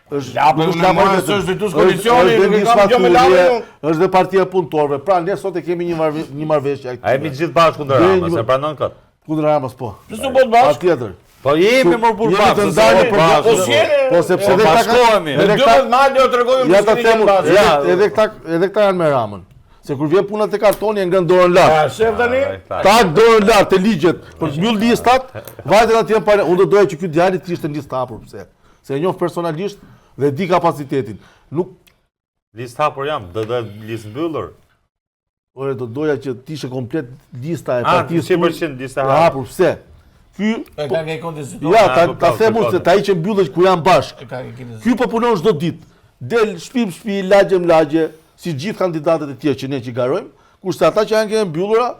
Është Lape, nuk unë Lape marrë, vetëm. s'është drejtues koalicioni, është nuk e Nisma kam gjë me Thurje, Lapin unë. Është dhe partia e punëtorëve. Pra ne sot e kemi një marrëve- një marrëveshje A jemi aktive. gjithë bashkë kundër Deri Ramës, një- e pranon këtë? Kundër Ramës po. Pse s'u bot bashkë? Patjetër. Po jemi më burr Jemi bashkë. të se ndarë s'u bot për- bashkë, Po burr. s'jeni. Po sepse Po edhe këta kanë- bashkohemi. edhe Në këta 12 maj do tregojmë Ja ta keni them, qenë bashkë. edhe Ja. edhe këta edhe këta janë me Ramën. Se kur vjen puna te kartoni e ngren dorën lart. A shef tani? Ai, tha. Tak dorën lart te ligjet për të mbyll listat, vajtën atje në parlament. Unë do doja që ky djali të ishte në listë hapur, pse? Se e njoh personalisht dhe di kapacitetin. Nuk Listë hapur jam, do do listë mbyllur. ore do doja që të ishte komplet lista e A, partisë tuaj 100% lista e hapur. hapur, pse? Ky E ka ke kontestitor. ja ta po, ta po, them po, unë se po. ta ai që mbyllet kur janë bashkë. E ka ke kontestitor. Ky po punon çdo ditë. Del shtëpi më shtëpi, lagje më lagje, si gjithë kandidatët e tjerë që ne që garojmë, kurse ata që janë ke mbyllura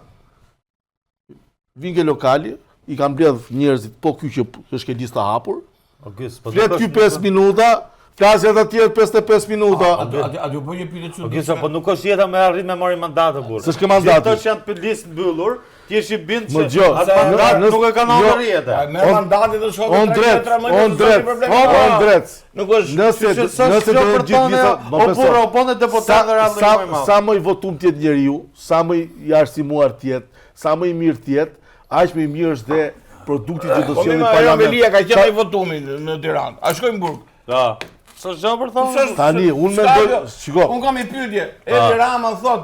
vinë ke lokali, i kanë mbledh njerëzit, po ky që është ke lista hapur, O gys, po flet ky 5 minuta, flasin ata tjerë 55 minuta. A do a do bëj një pyetje O çuditshme? gysa, po nuk është jeta me arrit me marrë mandatë burr. S'është ke mandati. Gjithë këto që janë për listë mbyllur, ti je i bind Më që dëgjo, atë mandat në- nuk e kanë jo. ardhur jetë. Ai merr mandatin dhe shkon On drejt, on drejt, on drejt. Nuk është Nëse Që s'është nëse kjo do për të gjithë tonë, lista, o burr, o bone deputet sa dhe radhë sa më i madh. sa më i votum të jetë njeriu, sa më i arsimuar të jetë, sa më i mirë të jetë, aq më i mirë është dhe produkti që do Po sjellë mirë, në Erion parlament. Velia ka qenë i votumi në në Tiranë. A shkojmë në burg? Da. S'është gjë për thonë. S'është- Tani, unë s'ka mendoj- kjo. shiko. Unë kam një pyetje. Edi Rama thot,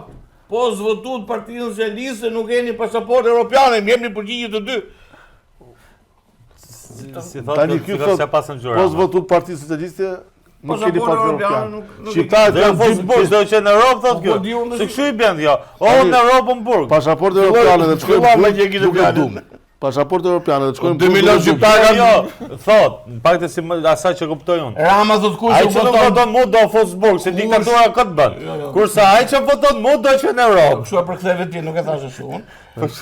po zvotut Partinë Socialiste nuk keni pasaportë europiane, më jepni përgjigje të dy. Si thotë, Tani ky thotë thot, se pasën gjëra. po zvotu Partinë Socialiste, nuk keni Pasaportë parti europiane europiane. nuk- nuk e Shqiptarët Dhe janë fos dy burg, do që në Europë thotë Po, kjo. po, di unë Se dhe- kështu i bën kjo. O në Europë në burg. Pasaportë europiane dhe të shkojnë Fillova në me që e burg, kishte duke fjalën. dum. Pasaportë europiane dhe të shkojnë 2 milion shqiptarë Jo, kanë jo, thot, në pak të si më- asaj që kuptoj unë. Rama thot kush Ai nuk që nuk voton. voton mu do fos burg, se diktatura këtë bën. jo. Kurse ai që voton mu do që në Europë. Kështu e përktheve ti, nuk e thash ashtu unë.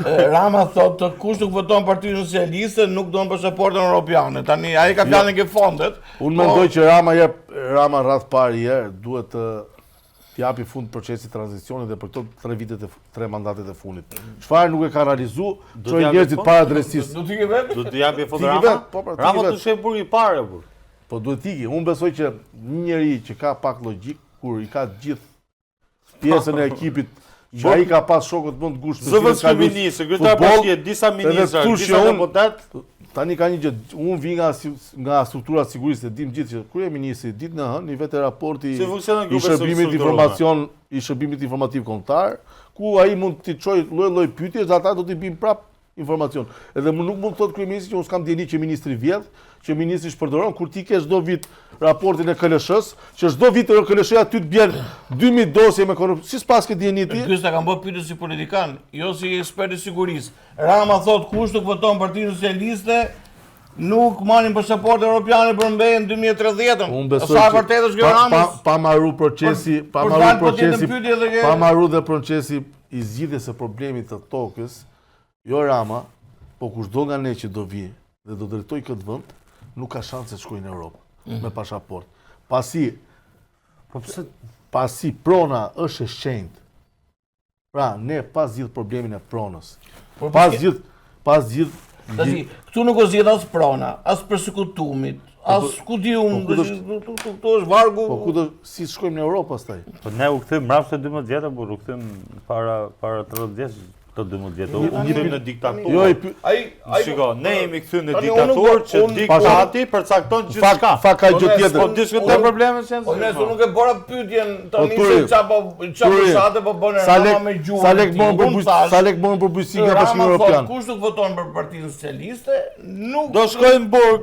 E, Rama thotë kush nuk voton Partinë Socialiste nuk don pasaportën europiane. Tani ai ka fjalën ke fondet. Unë mendoj që Rama jep Rama radh parë i herë duhet të të japi fund procesit tranzicionit dhe për këto tre vitet e tre mandatet e fundit. Çfarë nuk e ka realizu, çoi t'japi njerëzit fund? para drejtësisë. Do të ikë vetë? Do të japi fund T'i Rama. vet, po, pra, t'i Rama vet. të shkojë burg i parë o burg. Po duhet t'iki. Unë besoj që një njeri që ka pak logjik kur i ka të gjithë pjesën e ekipit që ai ka pas shokët më të ngushtë, me Zëvës cilët ka ky luajt ministër, kryetar futboll, bashkie, disa ministra, edhe këtu disa që unë- deputet. Tani ka një gjë, unë vi nga si- nga struktura e sigurisë, e dim gjithë që kryeministri ditën e hënë i vetë raporti Si funksionon i grupe shërbimit strukturore? informacion, i shërbimit informativ kombëtar, ku ai mund t'i çojë lloj-lloj pyetjesh dhe ata do t'i binë prap informacion. Edhe mu nuk mund të thotë kryeministri që unë s'kam dijeni që ministri vjedh, që ministri shpërdoron, kur ti ke çdo vit raportin e KLSH-s, që çdo vit e KLSH-ja ty të bjen 2000 dosje me korrupsion. Si s'pas ke dijeni ti? Ky s'ta kam bërë pyetje si politikan, jo si ekspert i sigurisë. Rama thot kush nuk voton Partinë Socialiste nuk marrin pasaportë europiane për mbejën 2030-ën. Unë besoj Sa që vërtet është kjo pa, pa, Ramës? pa marru procesi, Për- pa për marru dalë po t'jetë në procesi, pyetje dhe ke- pa marru dhe procesi i zgjidhjes së problemit të tokës, jo Rama, po kushdo nga ne që do vijë dhe do drejtoj këtë vend, nuk ka shanse të shkojë në Europë Mhm. me pasaportë. Pasi Po pse pasi prona është e shenjtë. Pra, ne pa zgjidh problemin e pronës. Po, Pa po, zgjidh, pa zgjidh Tashi, këtu nuk o zgjidh as prona, as persekutumit, as ku di unë, po ku do këtu këtu- këtu është vargu. Po ku do si shkojmë në Europë pastaj? Po ne u kthyem mbrapsht 12 vjetë, burr, u kthyem para para 30 vjeç, këto 12 vjetë. U kthyem në diktaturë. Jo, i py- Ai ai Shiko, ne jemi kthy në Tani, unë nuk- diktaturë që unë- diktati përcakton Fakt, gjithçka. fakt ka Po gjë ne, tjetër. Po diskutoj problemet që janë. Po ne nuk e bëra pyetjen tani Po, Turi, se ça po ça Turi, fushate po bën Sa Rama lek, me gjuhën. sa lek e tij. morën për Unë bujq, thash, sa lek morën për bujqësi nga Bashkimi Rama thot, Evropian. kush nuk voton për Partinë Socialiste, nuk Do shkojmë në burg.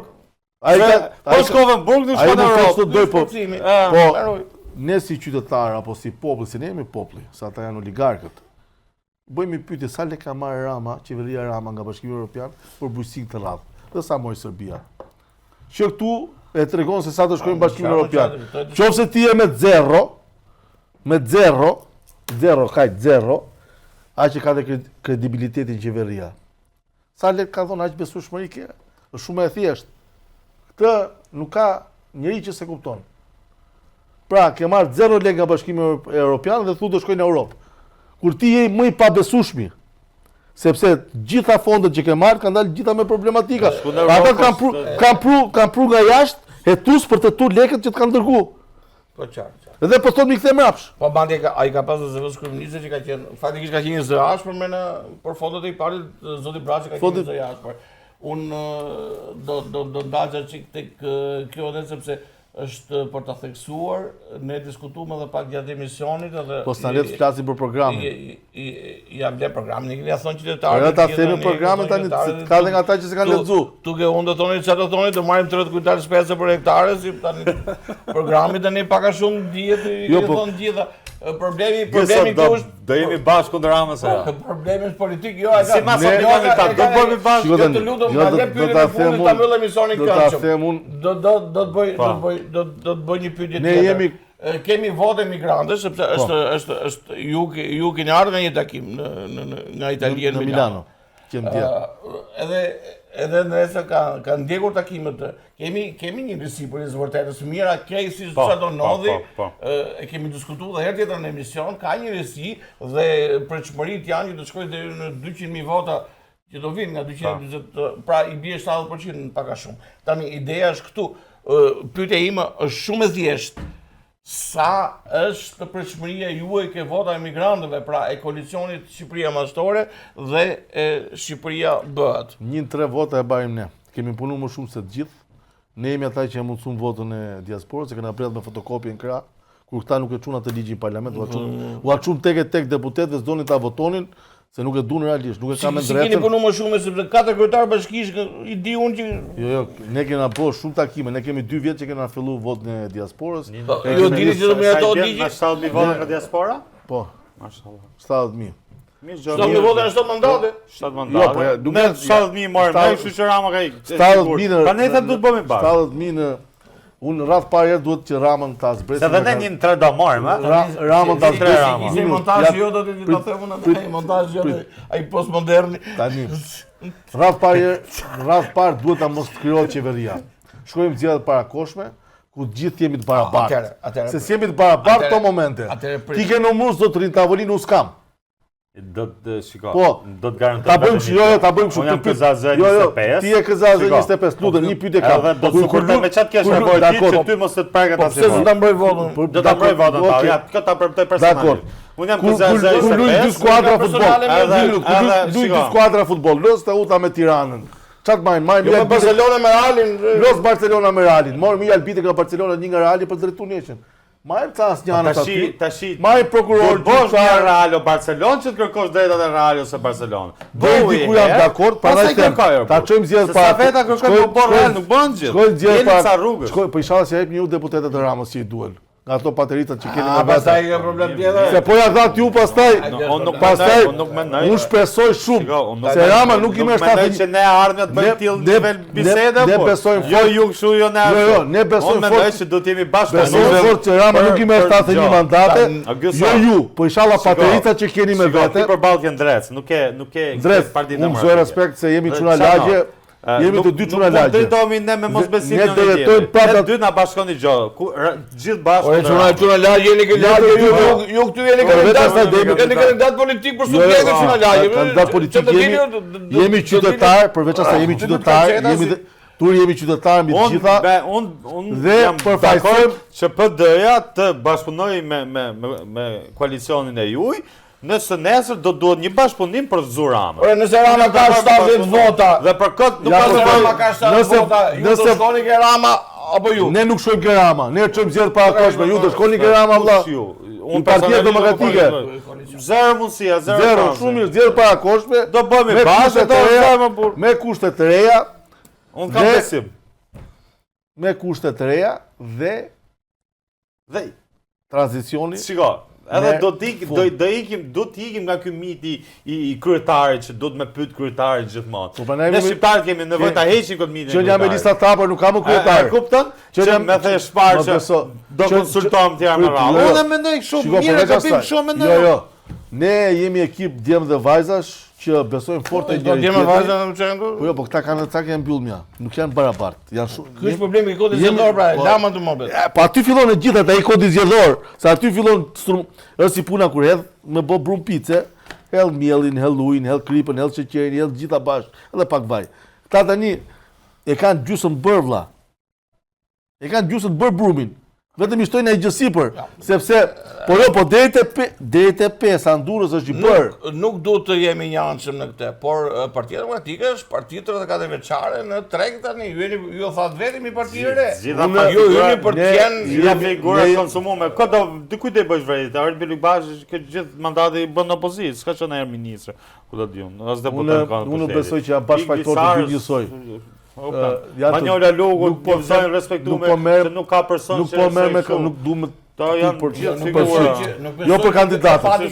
Ai Se, ka Po shkove në burg, nuk Ai shkon në mund të Europë. thotë doj po. Shpërcimi. Ah, Po mbaroj. ne si qytetar apo si popull, se ne jemi populli, se ata janë oligarkët. Bëjmë një pyetje sa lek ka marrë Rama, qeveria Rama nga Bashkimi Evropian për bujqësinë këtë radhë dhe sa mori Serbia. Që këtu e tregon se sa të shkojmë në Bashkimin qartë, Evropian. qartë, Qofse ti je me zero, me zero, zero kaq zero, aq e ka dhe kred- kredibilitetin qeveria. Sa lek ka thonë aq besueshmëri ke? Është shumë e thjeshtë. Këtë nuk ka njeri që se kupton. Pra, ke marrë zero lek nga Bashkimi Euro- Evropian dhe thu do shkoj në Europë. Kur ti je më i pabesueshmi, sepse gjitha fondet që ke marrë kanë dalë gjitha me problematika. Shku në Ata Europë, kanë pru, është- kanë pru, kanë pru nga jashtë Hetues për të tu lekët që të kanë dërgu. Po qartë, qartë. Dhe po thotë mi kthe mbrapsht. Po madje ka, ai ka pasur zëvendës kryeministër që ka qenë, faktikisht ka qenë një zë ashpër me në për fondet e IPARD-it, zoti Braçe ka qenë një zë i ashpër. Unë do do do ndalja çik tek kjo edhe sepse është për ta theksuar, ne diskutuam edhe pak gjatë emisionit edhe Po s'na le të flasim për programin. Ja vlen programin, ne ja thonë qytetarët. Po ta themi programin tani, ka dhe nga ata që s'e kanë lexu. Tuke unë do thoni çfarë do thoni, do marrim 30 kuintal spece për hektare, si tani programi tani pak a shumë dihet, i jo, po, thonë gjitha. Problemi problemi këtu është do jemi bashkë kundër Ramës apo? Jo? Problemi është politik, jo ai. Si mas opinionit ta do bëhemi bashkë, jo të lutem, na le pyetjen e fundit ta mbyllim emisionin këtu. Do ta them unë. Do do do të bëj do të bëj do do të bëj një pyetje tjetër. Ne jemi kemi votë emigrantësh sepse po. është është është ju ju keni ardhur nga një takim në në në nga Italia në Milano. Qemë dje. Edhe edhe Ndresa ka ka ndjekur takimet. Kemi kemi një risi për së vërtetës mira, keq si po, çfarë do po, ndodhi. Po, po. E kemi diskutuar dhe herë tjetër në emision, ka një risi dhe pritshmëritë janë që do të shkojë deri në 200.000 vota që do vinë nga 240, pra i bie 70% pak a shumë. Tani ideja është këtu, pyetja ime është shumë e thjeshtë. Sa është pritshmëria juaj ke vota e emigrantëve, pra e koalicionit Shqipëria Madhështore dhe e Shqipëria bëhet? Një në tre vota e bajmë ne. Kemi punu më shumë se të gjithë. Ne jemi ata që e mundësum votën e diasporës, e kena mbledh me fotokopje në krah, kur këta nuk e çuan atë ligjin në parlament, ua çum, mm. ua çum tek e tek deputetëve s'donin ta votonin, se nuk e duan realisht, nuk e kam si, Si keni punu më shumë sepse katër kryetar bashkish i di unë që Jo, jo, ne kena bo shumë takime, ne kemi dy vjet që kena fillu votën e diasporës. Po, jo dini që do miratohet ligji. 70.000 vota nga diaspora? Po. Mashallah. 70.000. Mirë gjë. 70.000 vota në 7 mandate. 7 mandate. Jo, po ja, duke 70.000 morëm, ne kështu që Rama ka ikë. 70.000 në. Prandaj them duhet bëhemi bashkë. 70.000 në Unë në radhë parë herë duhet që Ramën ta zbresim. Se dhe ne një në tre do marrim, a? Ra, Ramën ta zbresim. Ishte montazh jo do të ta them unë atë, montazh jo ai postmoderni. Tani. Radhë parë herë, radhë parë duhet ta mos të krijohet qeveria. Shkojmë zgjedhje të parakohshme, ku të gjithë jemi të barabartë. Atëherë, atëherë. Se s'jemi të barabartë këto momente. Ti ke numër zotëri në tavolinë, unë s'kam. Do të shiko. Po, do të garantoj. Ta bëjmë kështu, jo, jo, ta bëjmë kështu. Unë jam KZAZ 25. Jo, jo, ti je KZAZ 25, lutem, një pyetje kam. Edhe do të suportoj me çat kesh nevojë ti që ty mos të të preket po, asnjë. Po pse s'do ta mbroj votën? Po, do ta mbroj votën ta. Ja, këtë ta premtoj personalisht. Unë jam KZAZ 25. Kur luajnë dy skuadra futboll, edhe luajnë dy skuadra futboll, los Teuta me Tiranën. Ça të marrim? Marrim jo, Barcelona me Realin. Los Barcelona me Realin. Marrim një arbitër nga Barcelona, një nga Reali për drejtu ndeshjen. Marrim ca asnjë po, aty. Tashi, marrim prokuror, do bësh një Real o Barcelona që të kërkosh drejtat e Real ose Barcelona. Bëhu diku jam dakord, prandaj them. Ta çojmë zgjedhjet para. Sa veta kërkojnë po bën Real, nuk bën gjë. Shkojmë zgjedhjet para. Shkoj, po inshallah se jep një deputetët e Ramës që i duhen. Nga ato pateritat që keni me vete. Pastaj ka problem tjetër. Se po ja dhatë ju pastaj, unë nuk pastaj, unë nuk mendoj. Unë shpresoj shumë se Rama nuk i merr shtatë. Mendoj që ne ardhmja të bëjmë tillë nivel bisede, ne po. besojmë jo ju kështu jo ne. Jo, jo, ne besojmë fort. Unë mendoj se do të jemi bashkë. Besojmë fort që Rama nuk i merr 71 mandate. Jo ju, po inshallah patericat që keni me vete. Ti përballë ke Ndrec, nuk ke nuk ke parti demokratike. Unë gëzoj respekt se jemi çuna lagje. Jemi të dy çuna lagje. Nuk drejtohemi ne me mosbesim në ne drejtojmë prapë. Ne dy na bashkon një gjë. Ku gjithë bashkë. Ore çuna çuna lagje jeni këtë lagje ju ju këtu jeni po, kandidat. Jeni kandidat politik për jo, subjekte çuna lagje. Kandidat politik jemi. Jemi qytetar, përveç asaj jemi qytetar, jemi Tur jemi qytetar mbi të gjitha. Unë unë dhe jam dakord që PD-ja të bashkëpunojë me me me me koalicionin e juaj, nëse nesër do duhet një bashkëpunim për të zu Ramën. Ore, nëse Rama ka 70 vota, dhe për këtë nuk ka nëse Rama ka 70 vota, ju do shkoni ke Rama apo ju? Ne nuk shkojmë ke Rama, ne çojmë zgjedhje parakohshme, ju do shkoni ke Rama vëlla. Unë Partia Demokratike. Zero mundësia, zero. Zero, shumë mirë, zgjedhje parakohshme. Do bëhemi bashkë, do bëhemi burr. Me kushte të reja. Unë kam besim. Me kushte të reja dhe dhe tranzicioni. Shiko, edhe do të ikim, do do ikim, do të ikim nga ky miti i, i kryetarit që duhet me pyet kryetarin gjithmonë. Po, ne shqiptarët kemi nevojë ta heqim këtë mitin. Që jam me lista të hapur, nuk kam më kryetar. E kupton? Që me the shparë që do konsultohem tjera me radhë. Unë mendoj kështu, po mirë gabim kështu mendoj. Jo, jo. Ne jemi ekip djem dhe vajzash që besojmë fort te njëri. Djem dhe vajza në çendu? Po jo, po këta kanë ca që janë mbyll mja. Nuk janë barabart. Janë shumë. Ky është problemi i kodit zgjedhor pra, po. lama të mohabet. Po aty fillon e gjitha ai kodi zgjedhor, se aty fillon është si puna kur hedh me bë brum pice, hedh miellin, hedh ujin, hedh kripën, hedh sheqerin, hedh gjitha bashkë, edhe pak vaj. Këta tani e kanë gjysmë bërë vlla. E kanë gjysmë të bërë brumin. Vetëm i shtojnë një gjë sipër, sepse po jo, po deri te pe, deri te pesa në Durrës është i bërë. Nuk, nuk duhet të jemi njëanshëm në këtë, por Partia Demokratike është parti 34 vjeçare në treg tani. Ju jeni ju thatë vetëm një parti e re. Gjitha ju jeni për të qenë gjitha figura e konsumume. Kë do dikujt do i bësh vërejtje? Ardit Bylykbashi këtë gjithë mandati i bën në opozitë, s'ka qenë herë ministër, ku do di unë, as deputet ka. Unë besoj që janë bashkëfajtorë të dy njësoj. Manjola Logu, nuk po vjen respektuar po merr, se nuk ka person nuk po merr me nuk du më Ta janë për gjithë figura. Jo për kandidatët.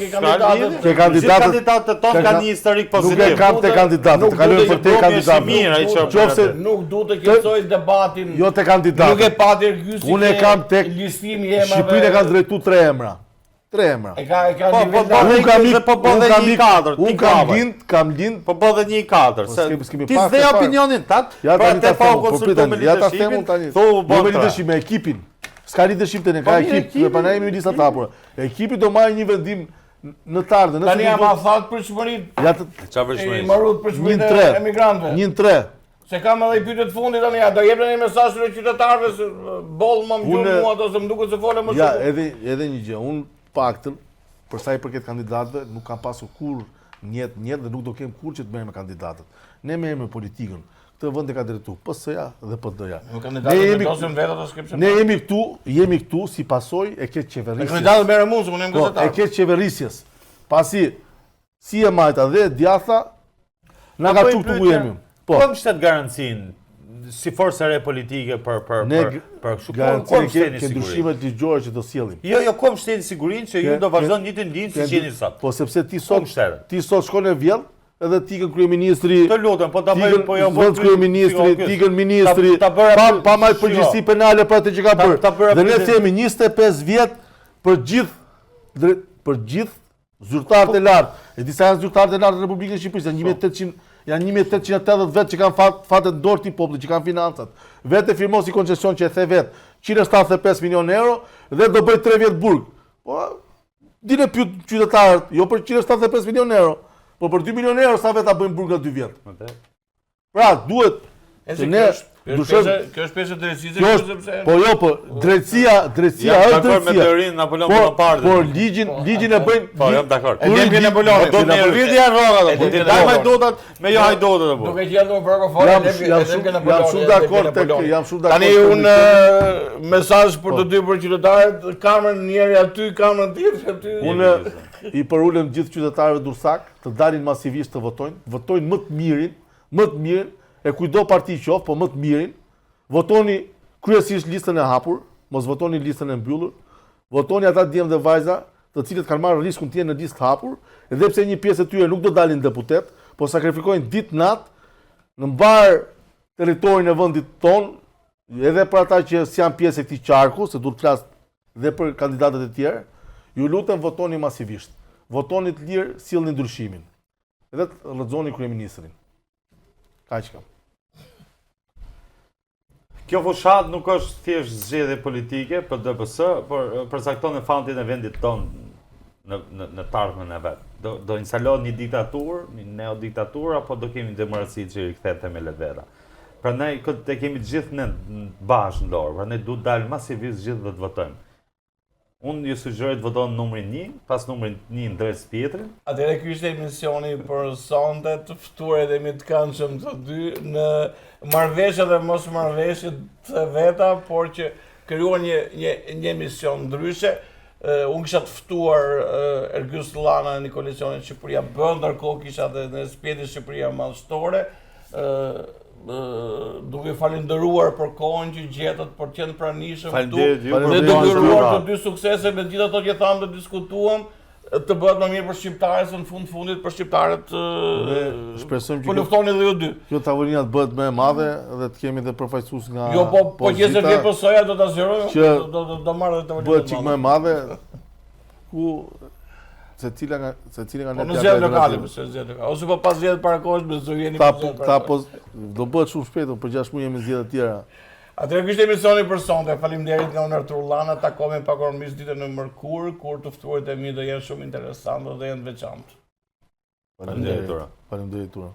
Ke kandidatët. Kandidatët tonë kanë një historik pozitiv. Nuk e kam te kandidatët, të kalojmë për te kandidatët. Qofse nuk du të qetësoj debatin. Jo te kandidatët. Nuk e pati Ergysi. Unë e kam tek listimi i emrave. Shqipërinë e kanë drejtu tre emra. Tre emra. E ka e ka po, po, po, unë kam ik, po po dhe një katër, unë kam lind, kam lind. Po po dhe një katër, po, se ti s'dhe opinionin tat, ja pra tani ta them, po prit tani, ja ta them unë tani. Thu jo me leadership me ekipin. S'ka leadership tani, ka po, ekip, dhe prandaj jemi lista të hapura. Ekipi do marrë një vendim në të ardhmen, nëse Tani ama thatë pritshmëritë. Ja të çfarë pritshmëri? I marrut pritshmëritë e emigrantëve. Një në tre. Se kam edhe i pyetje të fundit tani, a do jepni një mesazh të qytetarëve se boll më më gjumë mua ato se më duket se fole më shumë. Ja, edhe edhe një gjë, unë paktën për sa i përket kandidatëve nuk kam pasur kurrë njet njet dhe nuk do kem kurrë që të merrem me kandidatët. Ne merrem me politikën. Këtë vend e ka drejtu PS-ja dhe PD-ja. Ne jemi vetë ato s'ke Ne jemi këtu, jemi këtu si pasojë e keqqeverisjes. Kandidatët merrem unë, se unë jam po, gazetar. E keqqeverisjes. Pasi si e majta dhe e djathta Na ka çu këtu ku jemi. Po. Po mbështet garancinë si forcë e re politike për për ne, për për kështu ku mbështetni sigurinë. Ndryshimet ligjore që do sjellim. Jo, jo, ku mbështetni sigurinë që ju do vazhdoni njëjtën linjë siç jeni sot. Po sepse ti sot ti sot shkon e vjedh edhe të ikën kryeministri. Të lutem, po ta bëj po jo po kryeministri, të ikën ministri, pa pa marrë përgjegjësi penale për atë që ka bërë. Dhe ne themi 25 vjet për gjithë për gjithë Zyrtarët e lartë, e di sa janë zyrtarët e lartë në Republikën e Shqipërisë, janë 1800, janë 1880 vetë që kanë fat, fatet në dorë të popullit, që kanë financat. Vetë e firmosi koncesion që e the vetë, 175 milion euro dhe do bëj 3 vjet burg. Po dil e pyet qytetarët, jo për 175 milion euro, po për 2 milion euro sa veta bëjnë burg nga 2 vjet. Pra, duhet që ne ndryshojmë. Kjo është pjesë e drejtësisë, kjo sepse Po jo, po drejtësia, drejtësia është drejtësia. me teorinë Napoleon po, Bonaparte. Por ligjin, po, ligjin e bëjnë. Po, jam dakord. E jemi Napoleon. Do të rritja rroga do. Ti daj me dotat me jo hajdotët apo. Duke qenë do për fare, jam jam shumë jam shumë dakord tek jam shumë dakord. Tani unë mesazh për të po. dy për qytetarët, kamerën njëri aty, kamerën tjetër aty. Unë i përulem gjithë qytetarëve durrsak të dalin masivisht të votojnë, votojnë më të mirin, më të mirin, e kujtdo parti qoftë, po më të mirin, votoni kryesisht listën e hapur, mos votoni listën e mbyllur, votoni ata djem dhe vajza, të cilët kanë marrë riskun të jenë në listë të hapur, edhe pse një pjesë e tyre nuk do dalin deputet, po sakrifikojnë ditë natë në mbarë territorin e vendit tonë, edhe për ata që s'janë pjesë e këtij qarku, se duhet të flas dhe për kandidatët e tjerë, ju lutem votoni masivisht. Votoni të lirë, sillni ndryshimin. Dhe të rrëzoni kryeministrin. Kaq kam. Kjo fushatë nuk është thjesht zgjedhje politike për DPS, por përcakton e fatin e vendit tonë në në në të ardhmen e vet. Do do instalohet një diktaturë, një neodiktaturë apo do kemi demokraci që i kthen themelet veta. Prandaj këtë e kemi gjithë ne bashkë në dorë, prandaj duhet dalë masivisht gjithë dhe të votojmë. Unë ju sugjeroj të votoni numrin 1, pas numrit 1 Ndrec Pjetrin. Atëherë ky ishte emisioni për sonte, të ftuarit e mi të këndshëm të dy në marrëveshje dhe mosmarrëveshje të veta, por që krijuan një një një emision ndryshe. Unë kisha të ftuar Ergys Llana në koalicionin Shqipëria Bën, ndërkohë kisha dhe Ndrec Pjetrin Shqipëria Madhështore. duke falënderuar për kohën që gjetët për të qenë pranishëm këtu. Dhe duke uruar të dy suksese me gjithë ato që thamë dhe diskutuam, të bëhet më mirë për shqiptarët se në fund fundit për shqiptarët dhe shpresojmë që po luftoni dhe ju dy. Kjo tavolina të bëhet më e madhe dhe të kemi dhe përfaqësues nga Jo, po po gjithsesi vjen PS-ja do ta zgjerojmë, do do do marrë dhe tavolinën. Bëhet çik më e madhe ku secila nga secili nga ne. Po në zgjedhje lokale, pse zgjedhje lokale. Ose po pas zgjedhje para kohës me zë jeni ta po ta po do bëhet shumë shpejt, për 6 muaj jemi zgjedhje të tjera. Atëherë ky ishte emisioni për sonte. Faleminderit nga unë Artur Llana. Takohemi pak orë mesdite në mërkurë, kur të ftuarit e mi do jenë shumë interesantë dhe jenë të veçantë. Faleminderit. Faleminderit Tura.